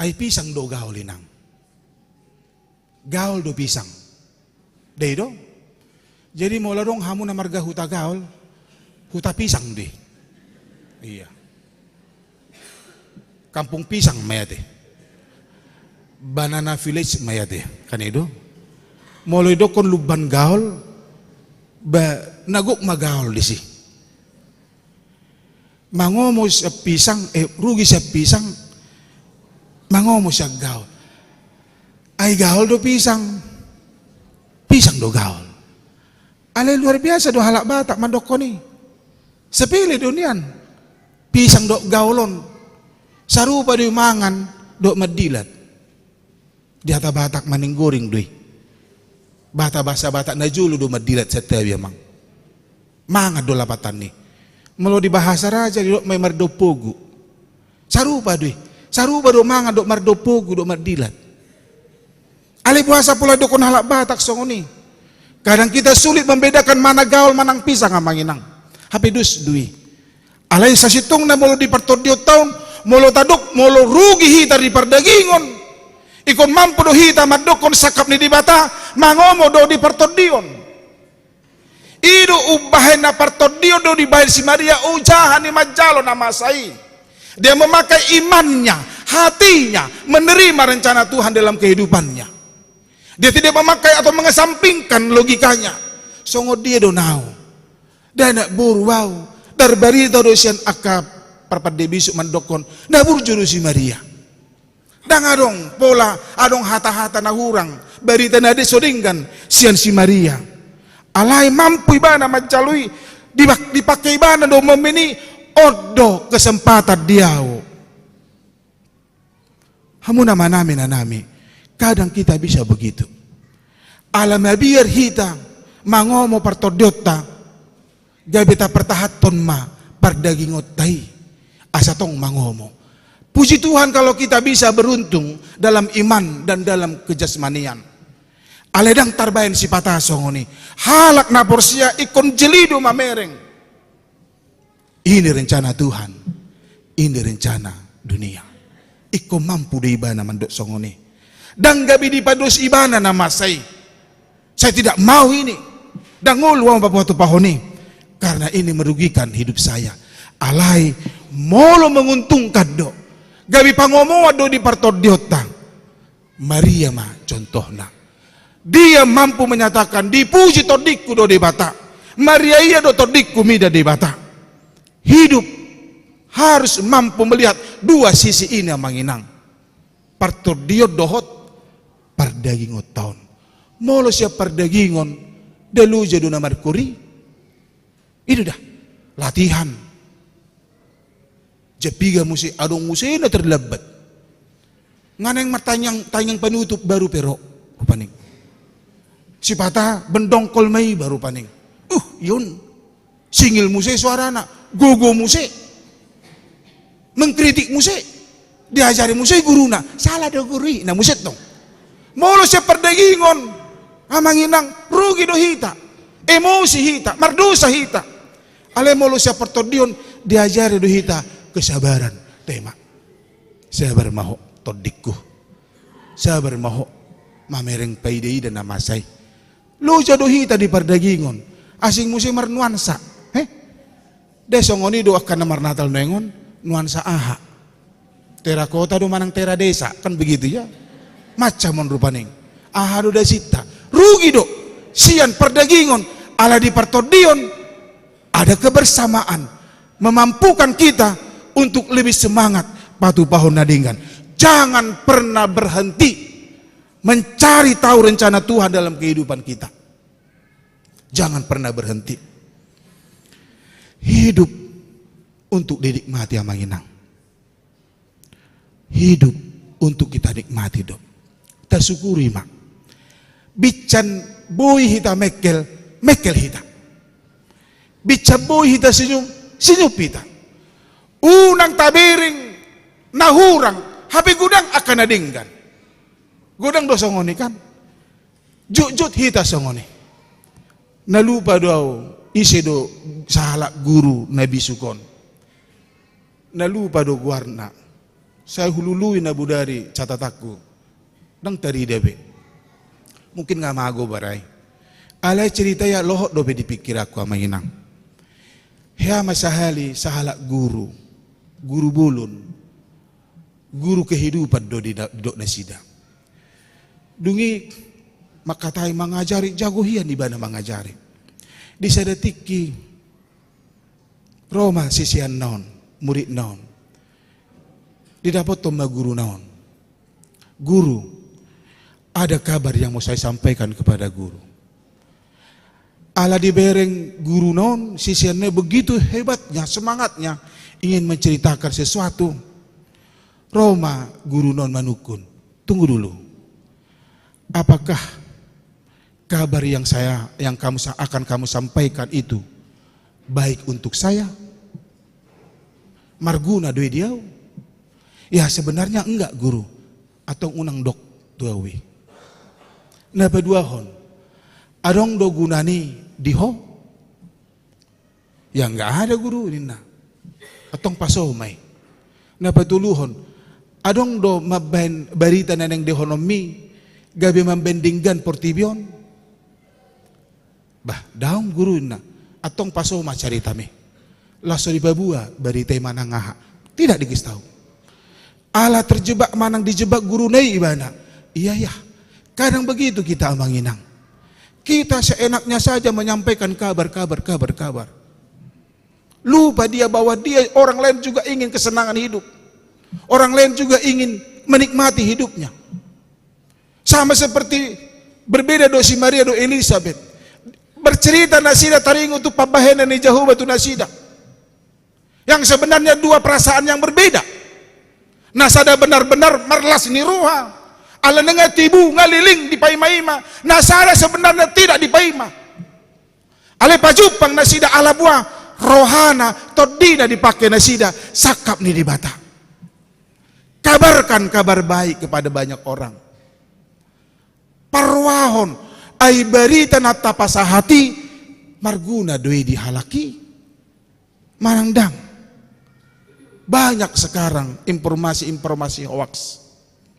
Ai pisang do gaol inang. Gaol do pisang. Dei do. Jadi molo adong hamu na marga Hutagalung, Hutapisang do i. Iya. Kampung Pisang ma i ate. Banana Village ma i ate. Kan i do. Molo idokkon Lumban Gaol, ba na gok ma gaol disi. Mangomo sian pisang, eh, rugi sian pisang, mangomo sian gaol. Ai gaol do pisang, pisang do gaol. Alai luar biasa do halak Batak mandokkon i. Sepele do nian. Pisang dohot gaol on sarupa do i mangan dohot mandilat. Di hata Batak maninggoring do i. Bahasa Batak na jolo do mandilat santabi amang. Mangan do lapatanna i. Molo di bahasa raja didok ma i mardaun pogu. Sarupa do i. Sarupa do mangan dohot mardaun pogu dohot mandilat. Alai boasa pola didokkon halak Batak songon i? Kadang kita sulit membedakan mana gaol manang pisang amang inang. Hape dos do i. Alai sasintongna molo di partondionta on, molo tadok, molo rugi hita di pardagingon, ingkon mampu do hita mandokkon sangkap ni Debata, mangomo do di partondionta. I do umbahen na partondion do dibahen si Maria, ojahan i manjalo na masa i. Dia memakai imannya, hatinya, menerima rencana Tuhan dalam kehidupannya. Dia tidak memakai atau mengesampingkan logikanya. Songon dia do nau? Nda anak boru au. Tarbarita do sian angka parpande bisuk mandokkon, na burju do si Maria. Ndang adong pola, adong hata-hata na hurang, barita na so denggan sian si Maria. Alai mampu ibana manjalo i, dipak-, dipake ibana do momen i, on do kesempatan di ahu. Hamu na manami nanami, kadang kita bisa begitu. Ala mabiar hita mangomo partondionta, gabe tapertahanhon ma pardagingonta i, asa tong mangomo. Puji Tuhan kalau kita bisa beruntung dalam iman dan dalam kejasmanian. Alai ndang tarbaen sipata songon i. Halak na porsea ingkon jeli do mamereng. Ini rencana Tuhan, ini rencana dunia. Ingkon mampu do ibana mandok songon i. Ndang gabe dipados ibana na masa i. Saya tidak mau ini. Ndang olo ahu papahu-pahon i. Karena ini merugikan hidup saya. Alai molo menguntungkan do, gabe pangomoan do di partondionta, Maria ma contohna. Dia mampu menyatakan, dipuji tondingku do Debata. Maria ia do tondingku mida Debata. Hidup harus mampu melihat dua sisi ini, amang inang. Partondion dohot pardagingonta on. Molo sian pardagingon, nda loja do na markori. Itu dah. Latihan. Jam piga muse, adong muse na terlambat. Nga naeng martangiang, tangiang panutup baru pe ro, rupani. Sipata bendongkol ma iba, rupani. Uh, ion. Singil muse suarana, gogo muse. Mengkritik muse. Diajari muse guruna, sala do guru i, na muse tong. Molo sian pardagingon, amang inang, rugi do hita. Emosi hita, mardosa hita. Alai molo sian partondion, diajari do hita kesabaran. Tema. Sabar ma ho, tondingku. Sabar ma ho, mamereng paida-ida na masa i. Loja do hita di pardagingon. Asing muse marnuansa. He? Nda songon i do angka na marnatal nuaeng on, nuansa aha? Terakota do manang teradesa, kan begitu ya? Macam on rupani. Aha do dasinta? Rugi do. Sian pardagingon, ala di partondion, ada kebersamaan, memampukan kita untuk lebih semangat patupahon na denggan. Jangan pernah berhenti mencari tahu rencana Tuhan dalam kehidupan kita. Jangan pernah berhenti. Hidup untuk dinikmati, amang inang. Hidup untuk kita nikmati do. Tasyukuri ma. Binsan boi hita mengkel, mengkel hita. Binsan boi hita senyum, senyum hita. Unang tabereng na hurang, hape godang angka na denggan. Godang do songon i kan. Jotjot hita songon i. Na lupa do ahu, ise do sahalak guru na bisuk on. Na lupa do goarna. Sai hulului na bodari catatanku. Ndang tarida be. Mungkin nga mago barai. Alai cerita i lohot dope di pikiranku, amang inang. Hea ma sahali sahalak guru. Guru bolon. Guru kehidupan do di, didok nasida. Dung i mangkatai mangajari, jago hian ibana mangajari. Di sada tingki ro ma siseanna on, muridna on. Didapothon ma guruna on. Guru, ada kabar yang mau saya sampaikan kepada guru. Ala dibereng guruna on, siseanna begitu hebatnya, semangatnya, ingin menceritakan sesuatu. Ro ma guruna on manungkun. Tunggu dulu. Apakah kabar yang saya, yang kamu sa-, akan kamu sampaikan itu baik untuk saya? Marguna do i di ahu? Ya, sebenarnya enggak, Guru. Antong unang dok tu ahu i. Na paduahon, adong do gunana i di ho? Ya, enggak ada, Guru, ninna. Antong paso ma i. Na patoluhon, adong do mambaen barita na naeng dohononmi gabe mambaen denggan portibi on? Bah, daong, Guru, ninna. Antong paso ma caritami. Laos so dipaboa barita i manang aha. Tidak dikasih tahu. Ala terjebak manang dijebak guruna i ibana. Iya, iya. Kadang begitu kita, amang inang. Kita seenaknya saja menyampaikan kabar, kabar, kabar, kabar. Lupa dia bahwa dia, orang lain juga ingin kesenangan hidup. Orang lain juga ingin menikmati hidupnya. Sama seperti, berbeda do si Maria dohot Elisabet. Bercerita nasida taringot tu pambahenan ni Jahowa tu nasida. Yang sebenarnya dua perasaan yang berbeda. Na sada benar-benar marlas ni roha, ala nunga tibu, nunga leleng dipaimaima. Na sada sebenarnya tidak dipaima. Alai pajumpang nasida ala boha rohana, tondina dipangke nasida sangkap ni Debata. Kabarkan kabar baik kepada banyak orang. Parrohahon, ai barita na tapasahat i marguna do i di halak i manang ndang? Banyak sekarang informasi-informasi hoaks.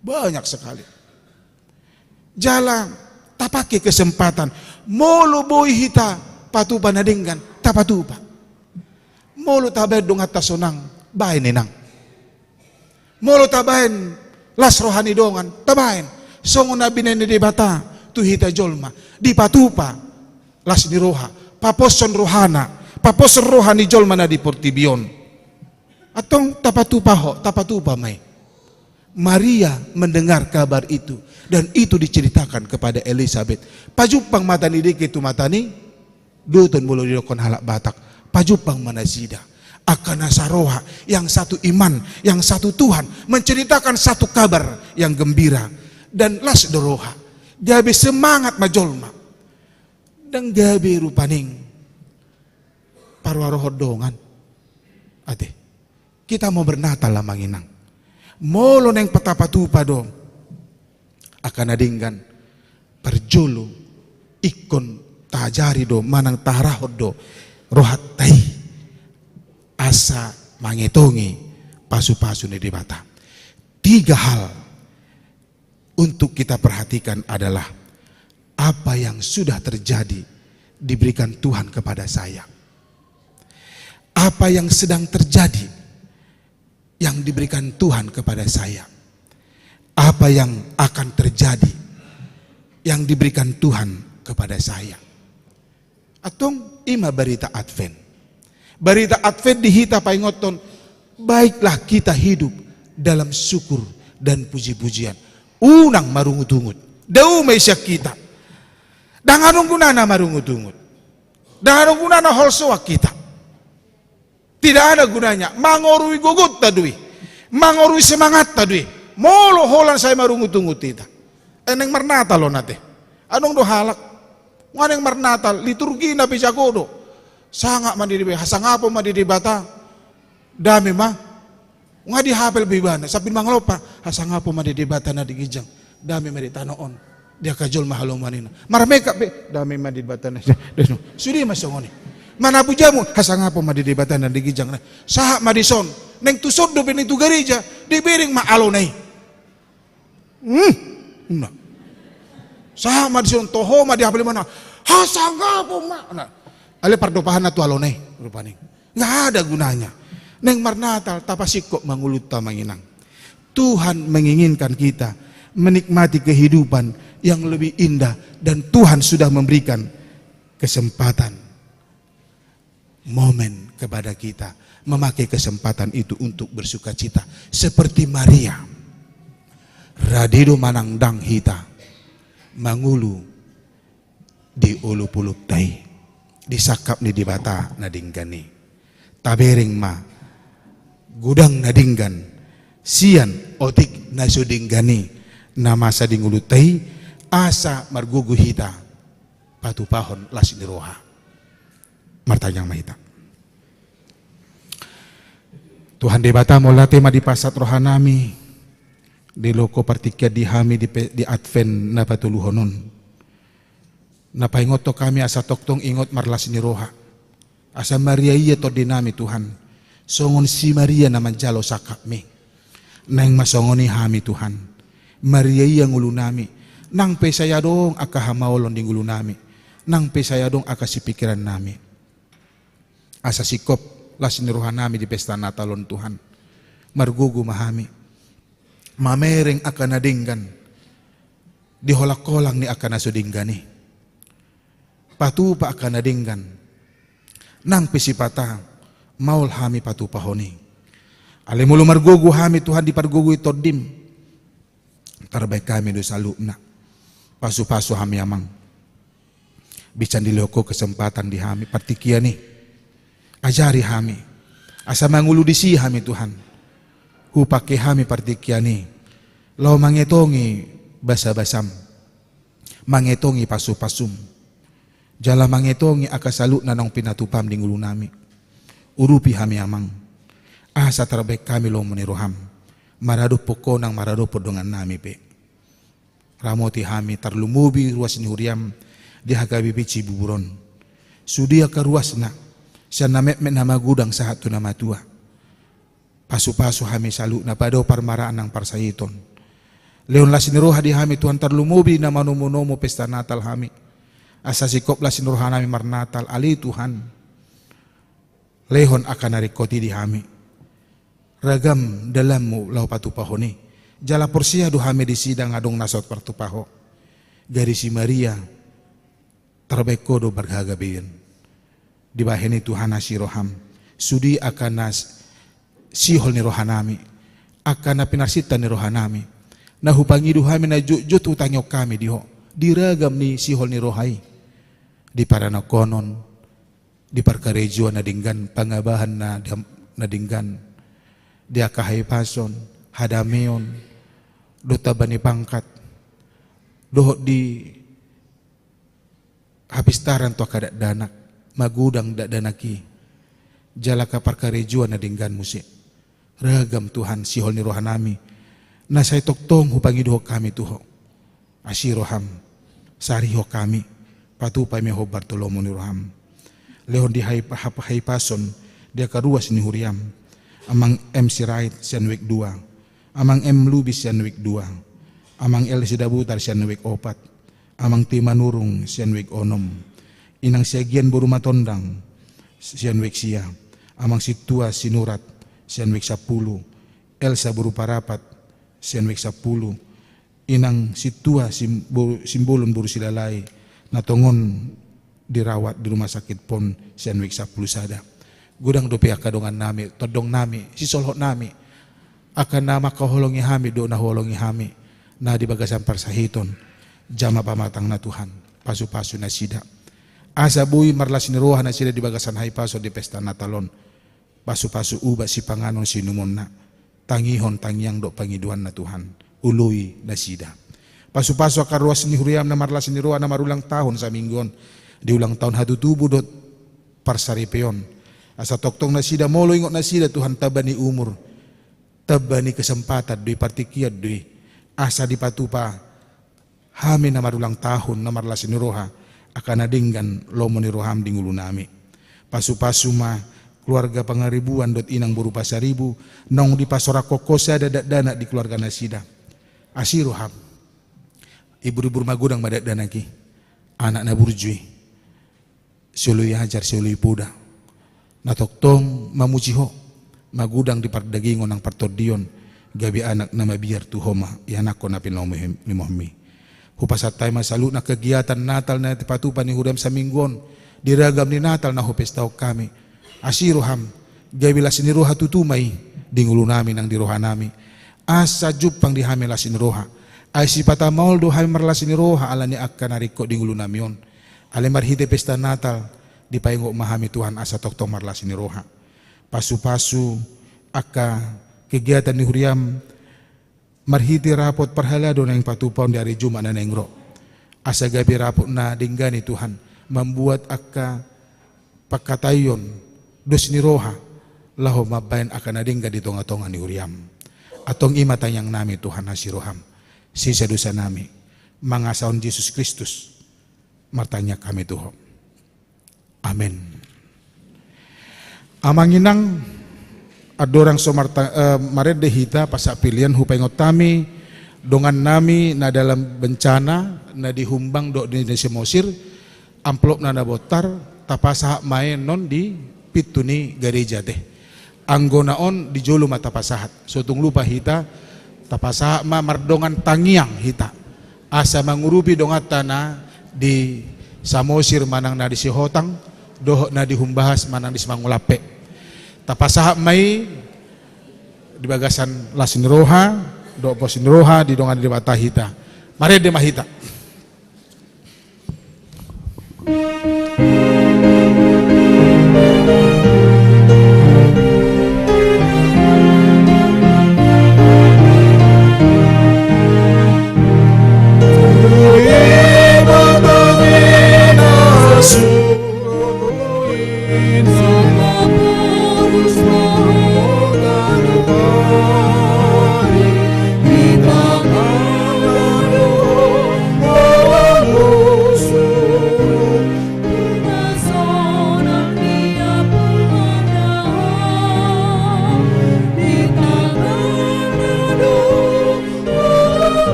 Banyak sekali. Jala tapangke kesempatan. Molo boi hita patupa na denggan, tapatupa. Molo tabaen donganta sonang, baen inang. Molo tabaen las roha ni dongan, tabaen. Songon na binaen ni Debata tu hita jolma, dipatupa las ni roha, paposhon rohana, paposhon roha ni jolma na di portibi on. Antong tapatupa ho, tapatupa ma i. Maria mendengar kabar itu, dan itu diceritakan kepada Elisabet. Pajumpang mata ni dengke tu mata ni duhut on, molo didokkon halak Batak, pajumpang ma nasida. Angka na saroha, yang satu iman, yang satu Tuhan, menceritakan satu kabar yang gembira. Dan las do roha, gabe semangat ma jolma. Ndang gabe rupani parroharohon dongan. Ate. Kita mau bernatal, amang inang. Molo naeng tapatupa do angka na denggan, parjolo ingkon taajari do manang taarahon do rohanta i asa mangetongi pasupasu ni Debata. Tiga hal untuk kita perhatikan adalah apa yang sudah terjadi diberikan Tuhan kepada saya. Apa yang sedang terjadi yang diberikan Tuhan kepada saya. Apa yang akan terjadi yang diberikan Tuhan kepada saya. Antong, i ma barita Advent. Barita Advent di hita paingothon, baiklah kita hidup dalam syukur dan puji-pujian. Unang marungutungut. Dao ma i sian hita. Ndang adong gunana marungutungut. Ndang adong gunana holsoan hita. Tidak ada gunanya. Mangorui gogonta do i. Mangorui semangatta do i. Molo holan sai marungutungut hita. Eh, naeng marnatal on ate. Adong do halak, nunga naeng marnatal, liturgina pe jago do. Sangap ma di Debata, hasangapon ma di Debata. Dame ma. Nunga dihapal be ibana, sambil mangalompa, hasangapon ma di Debata na di ginjang, dame ma di tano on, di angka jolma halomoanna. Marmekap pe, dame ma di Debata na. Sude ma songon i. Manapu jamu, hasangapon ma di Debata na di ginjang. Sahat ma dison, naeng tuson dope ni tu gareja, dibereng ma alona i. Hmm. Nah. Sahat ma dison, toho ma di hapal ibana. Hasangapon ma. Nah. Alai pardopahanna tu alona i rupani. Nggak ada gunanya. Naeng marnatal, tapasingkop ma ngolunta, amang inang. Tuhan menginginkan kita menikmati kehidupan yang lebih indah, dan Tuhan sudah memberikan kesempatan, momen kepada kita memakai kesempatan itu untuk bersukacita seperti Maria. Rade do manang ndang hita mangolu di olopolonta i, di sangkap ni Debata na denggan i. Tabereng ma godang na denggan sian otik na so denggan i na masa di ngolunta i, asa margogo hita patupahon las ni roha. Martangiang ma hita. Tuhan Debata, mauliate ma di pasahat rohanami, dilehon Ho partingkian di hami di pe-, di Advent na patoluhon on. Na paingothon hami asa tongtong ingot marlas ni roha. Asa Maria ia tondinami, Tuhan. Songon si Maria na manjalo sangkapmi. Naeng ma songon i hami, Tuhan. Maria ia ngolunami. Nang pe sai adong angka hamaolon di ngolunami. Nang pe sai adong angka sipingkirannami. Asa singkop las ni rohanami di pesta Natal on, Tuhan. Margogo ma hami mamereng angka na denggan di holangholang ni angka na so denggan i. Patupa angka na denggan. Nang pe sipata maol hami patupahon i. Alai molo margogo hami Tuhan dipargogoi Tondim, tarbaen hami do saluhutna. Pasupasu hami Amang. Binsan dilehon Ho kesempatan di hami partingkian i. Ajari hami. Asa mangolu disi hami Tuhan. Hupangke hami partingkian i laho mangetongi basabasam. Mangetongi pasupasum. Jala mangetongi angka saluhutna naung pinatupam di ngolunami. Urupi hami Amang. Asa tarbaen hami lomo ni roham. Maradophon Ho nang maradophon dongannami pe. Ramoti hami tarlumobi ruas ni huriam di H K B P Cibubur on. Sude angka ruasna, sian na metmet na magodang sahat tu na matua. Pasupasu hami saluhutna, padohot parmaraan nang parsahiton. Lehon las ni roha di hami Tuhan tarlumobi na manomunomu pesta Natal hami. Asa singkop las ni rohanami marnatal, ale Tuhan. Lehon angka na ringkot i di hami. Ragam dalanmu laho patupahon i. Jala porsea do hami disi ndang adong na so tartupa Ho. Gari si Maria, tarbaen Ho do marhagabeion. Dibahen i Tuhan asi roham. Sude angka na s-, sihol ni rohanami. Angka na pinarsinta ni rohanami. Na hupangido hami na jotjot hutangihon hami di Ho. Di ragam ni sihol ni roha i. Di paranakhonon, di parkarejoan na denggan, pangabahan na dam-, na denggan, di angka hahipason, hadameon, dohot tamba ni pangkat, dohot di hapistaran tu angka dakdanak, magodang dakdanak i, jala angka parkarejoan na denggan muse. Ragam Tuhan sihol ni rohanami, na sai tongtong hupangidohon hami tu Ho. Asi roham, sarihon hami, patupa i ma hombar tu lomo ni roham. Lehon di hai-, hap-, hahipason, di angka ruas ni huriam, Amang M Sirait sian wijk dua, Amang M Lubis sian wijk dua, Amang L Sidabutar sian wijk opat, Amang T Manurung sian wijk onom, Inang Siagian boru Matondang sian wijk sia, Amang Sintua Sinurat sian wijk sampulu, Elsa boru Parapat sian wijk sampulu, Inang Sintua Sim-, boru, Simbolon boru Silahi, na tongon dirawat di rumah sakit pon sian wijk sampulu sada. Godang dope angka dongannami, tondongnami, sisolhotnami, angka na mangkaholongi hami dohot na huholongi hami, na di bagasan parsahiton, jama pamatangna Tuhan, pasupasu nasida. Asa boi marlas ni roha nasida di bagasan hahipason di pesta Natal on. Pasupasu ubat sipanganon siinumonna, tangihon tangiang dohot pangidoanna Tuhan, oloi nasida. Pasupasu angka ruas ni huriam na marlas ni roha na marulang tahun saminggu on, di ulang tahun hatutubu dohot parsaripeon. Asa tongtong nasida molo ingot nasida Tuhan tamba ni umur, tamba ni kesempatan do i, partingkian do i. Asa dipatupa hami na marulang tahun, na marlas ni roha, angka na denggan lomo ni roham di ngolunami. Pasupasu ma keluarga Pangaribuan dohot Inang boru Pasaribu, naung dipasorangkon Ho sada dakdanak di keluarga nasida. Asi roham. Ibur-ibur magodang ma dakdanak i. Anak na burju i. Sioloi ajar, sioloi poda. Na tongtong mamuji Ho, magodang di pardagingon nang partondion, gabe anak na mabiar tu Ho ma ianakhon na pinalimomi. Hupasahat hami ma saluhutna kegiatan Natal na dipatupa ni huriam saminggu on, di ragam ni Natal na hupestahon hami. Asi roham, gabe las ni roha tutu ma i, di ngolunami nang di rohanami. Asa jumpang di hami las ni roha. Ai sipata maol do hami marlas ni roha, ala ni angka na ringkot di ngolunami on. Alai marhite pesta Natal, dipaingot ma hami Tuhan asa tongtong marlas ni roha. Pasupasu angka kegiatan ni huriam, marhite rapot parhalado naeng patupaon di ari Jumat na naeng ro. Asa gabe rapot na denggan i Tuhan, mambuat angka pangkataion, dos ni roha, laho mambaen angka na denggan di tonga-tonga ni huriam. Antong i ma tangiangnami Tuhan asi roham. Sesa dosanami. Mangasahon Jesus Kristus. Martangiang hami tu Ho. Amen. Amang inang, andorang so marta-, eh, marende hita pasahat pilian hupaingot hami, dongannami na dalam bencana, na di Humbang dohot di Samosir, amplopna na bontar, tapasahat ma i annon di pintu ni gareja te. Anggona on di jolo ma tapasahat. So tung lupa hita, tapasahat ma mardongan tangiang hita. Asa mangurupi donganta na di Samosir manang na di Sihotang, dohot na di Humbahas manang di Simangulampe. Tapasahat ma i di bagasan las ni roha dohot pos ni roha di dongan ni Debata hita. Marende ma hita.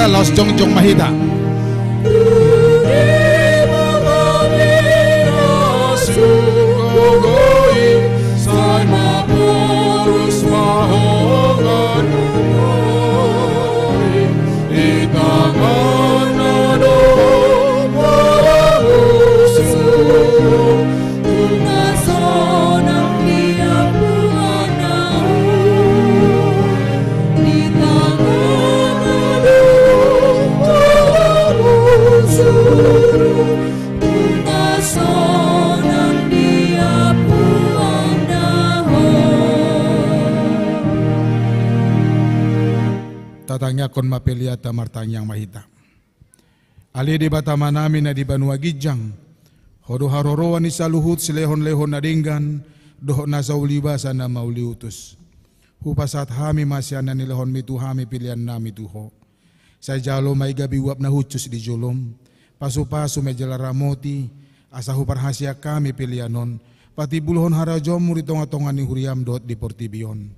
Laos jongjong ma hita. Tatangiangkon ma peleanta, martangiang ma hita. Ale Debata Amanami na di banua ginjang, Ho do haroroan ni saluhut silehonlehon na denggan dohot nasa ulibasa na mauliutus. Hupasahat hami ma sian na nilehonMi tu hami peleannami tu Ho. Sai jalo ma i gabe uap na hushus di joloM. Pasupasu ma i jala ramoti, asa huparhaseang hami pelean on patimbulhon harajaonMu di tongatonga ni huriaM dohot di portibi on.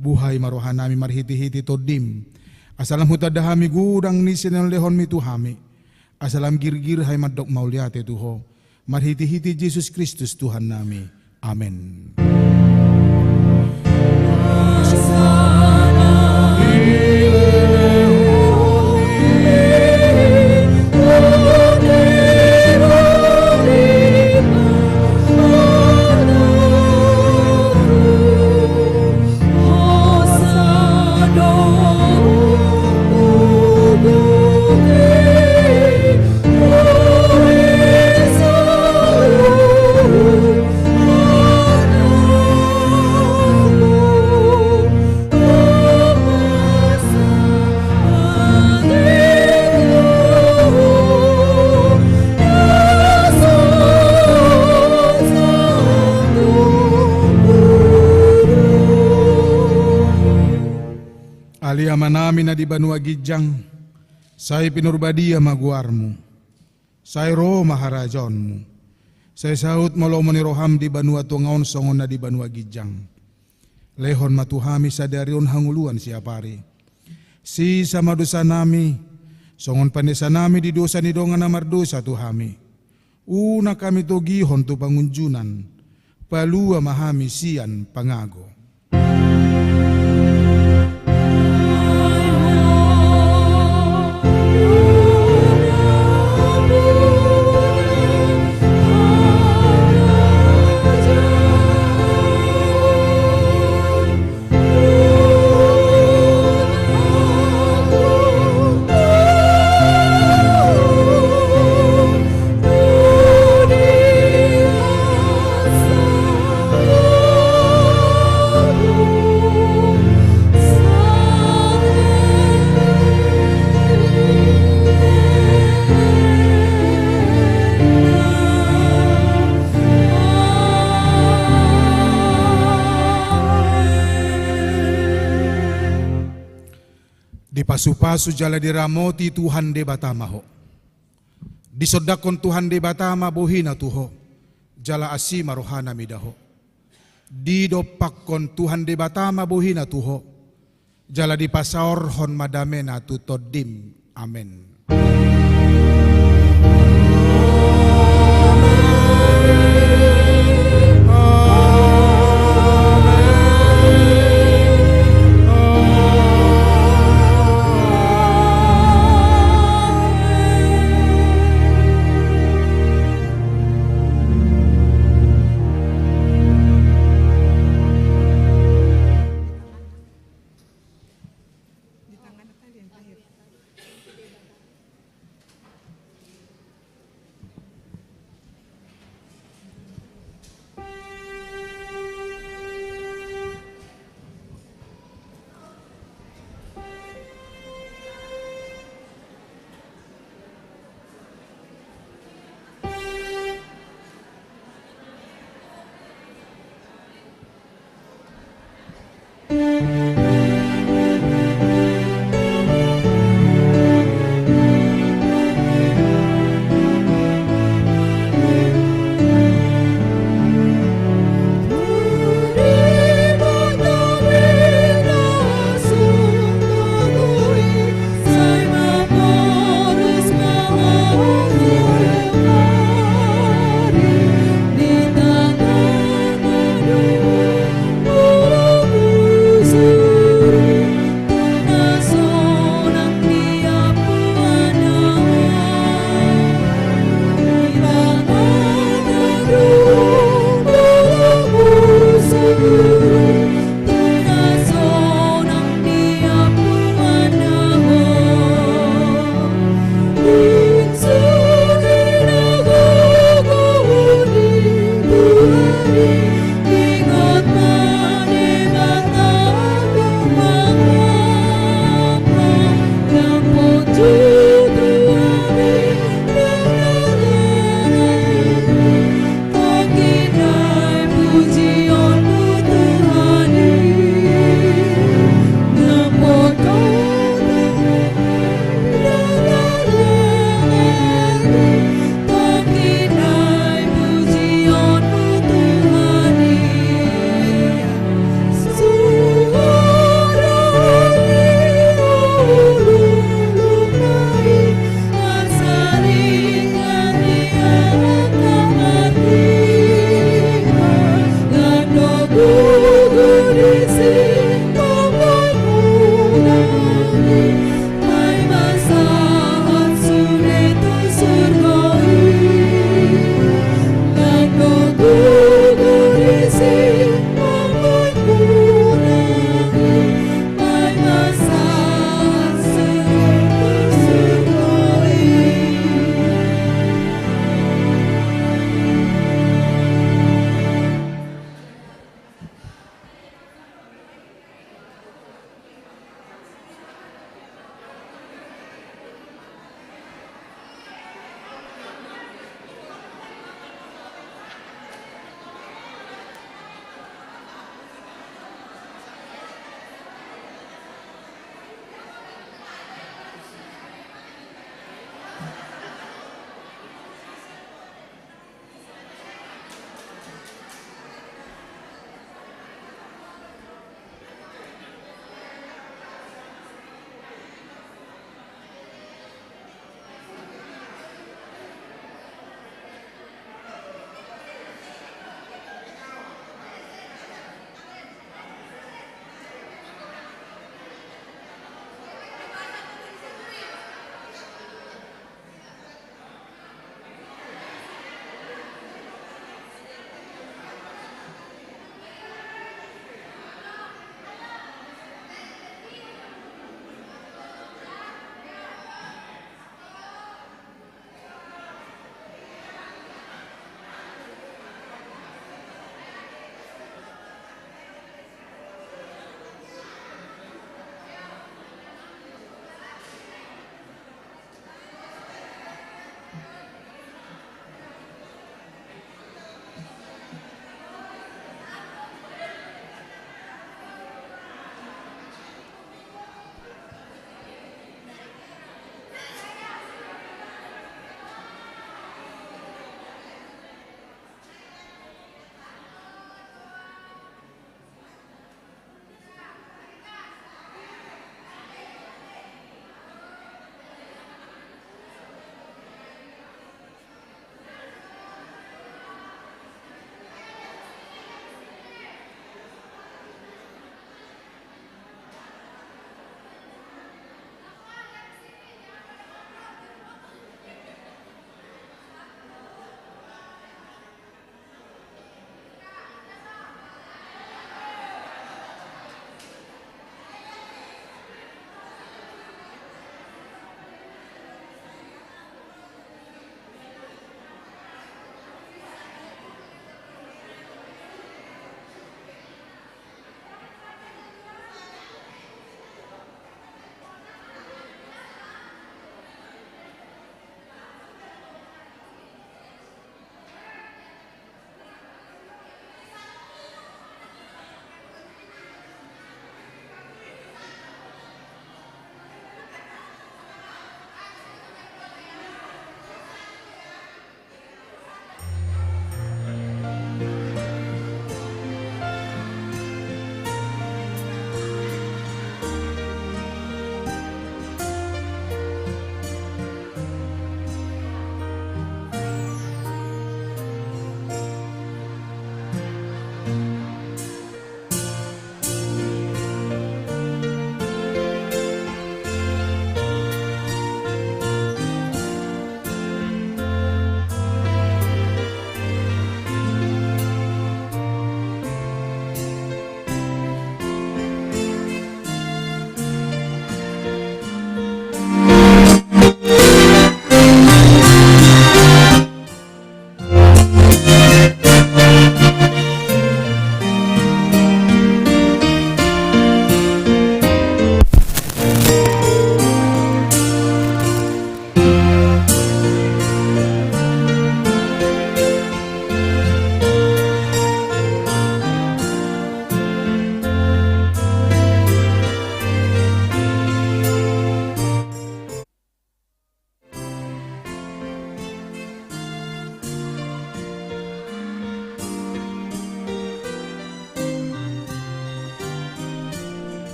Buhai ma rohanami marhitehite TondiM, asa lam hutanda hami godang ni silehonlehonMi tu hami, asa lam girgir hami mandok mauliate tu Ho, marhitehite Jesus Kristus Tuhannami. Amen. Ale Amanami na di banua ginjang, sai pinarbadia ma goarMu. Sai ro ma harajaonMu. Sai saut ma lomo ni rohaM di banua tonga on songon na di banua ginjang. Lehon ma tu hami sadari on hangoluan siapari. Sesa ma dosanami, songon panesanami di dosa ni dongan na mardosa tu hami. Unang hami togihon tu pangunjunan, palua ma hami sian pangago. Dipasupasu jala diramoti Tuhan Debata ma ho. Disondangkon Tuhan Debata ma bohiNa tu ho, jala asi ma rohaNa mida ho. Didompakkon Tuhan Debata ma bohiNa tu ho, jala dipasaorhon ma dameNa tu tondim. Amen.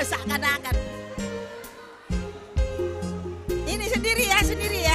Seakan-akan. Ini sendiri ya, sendiri ya.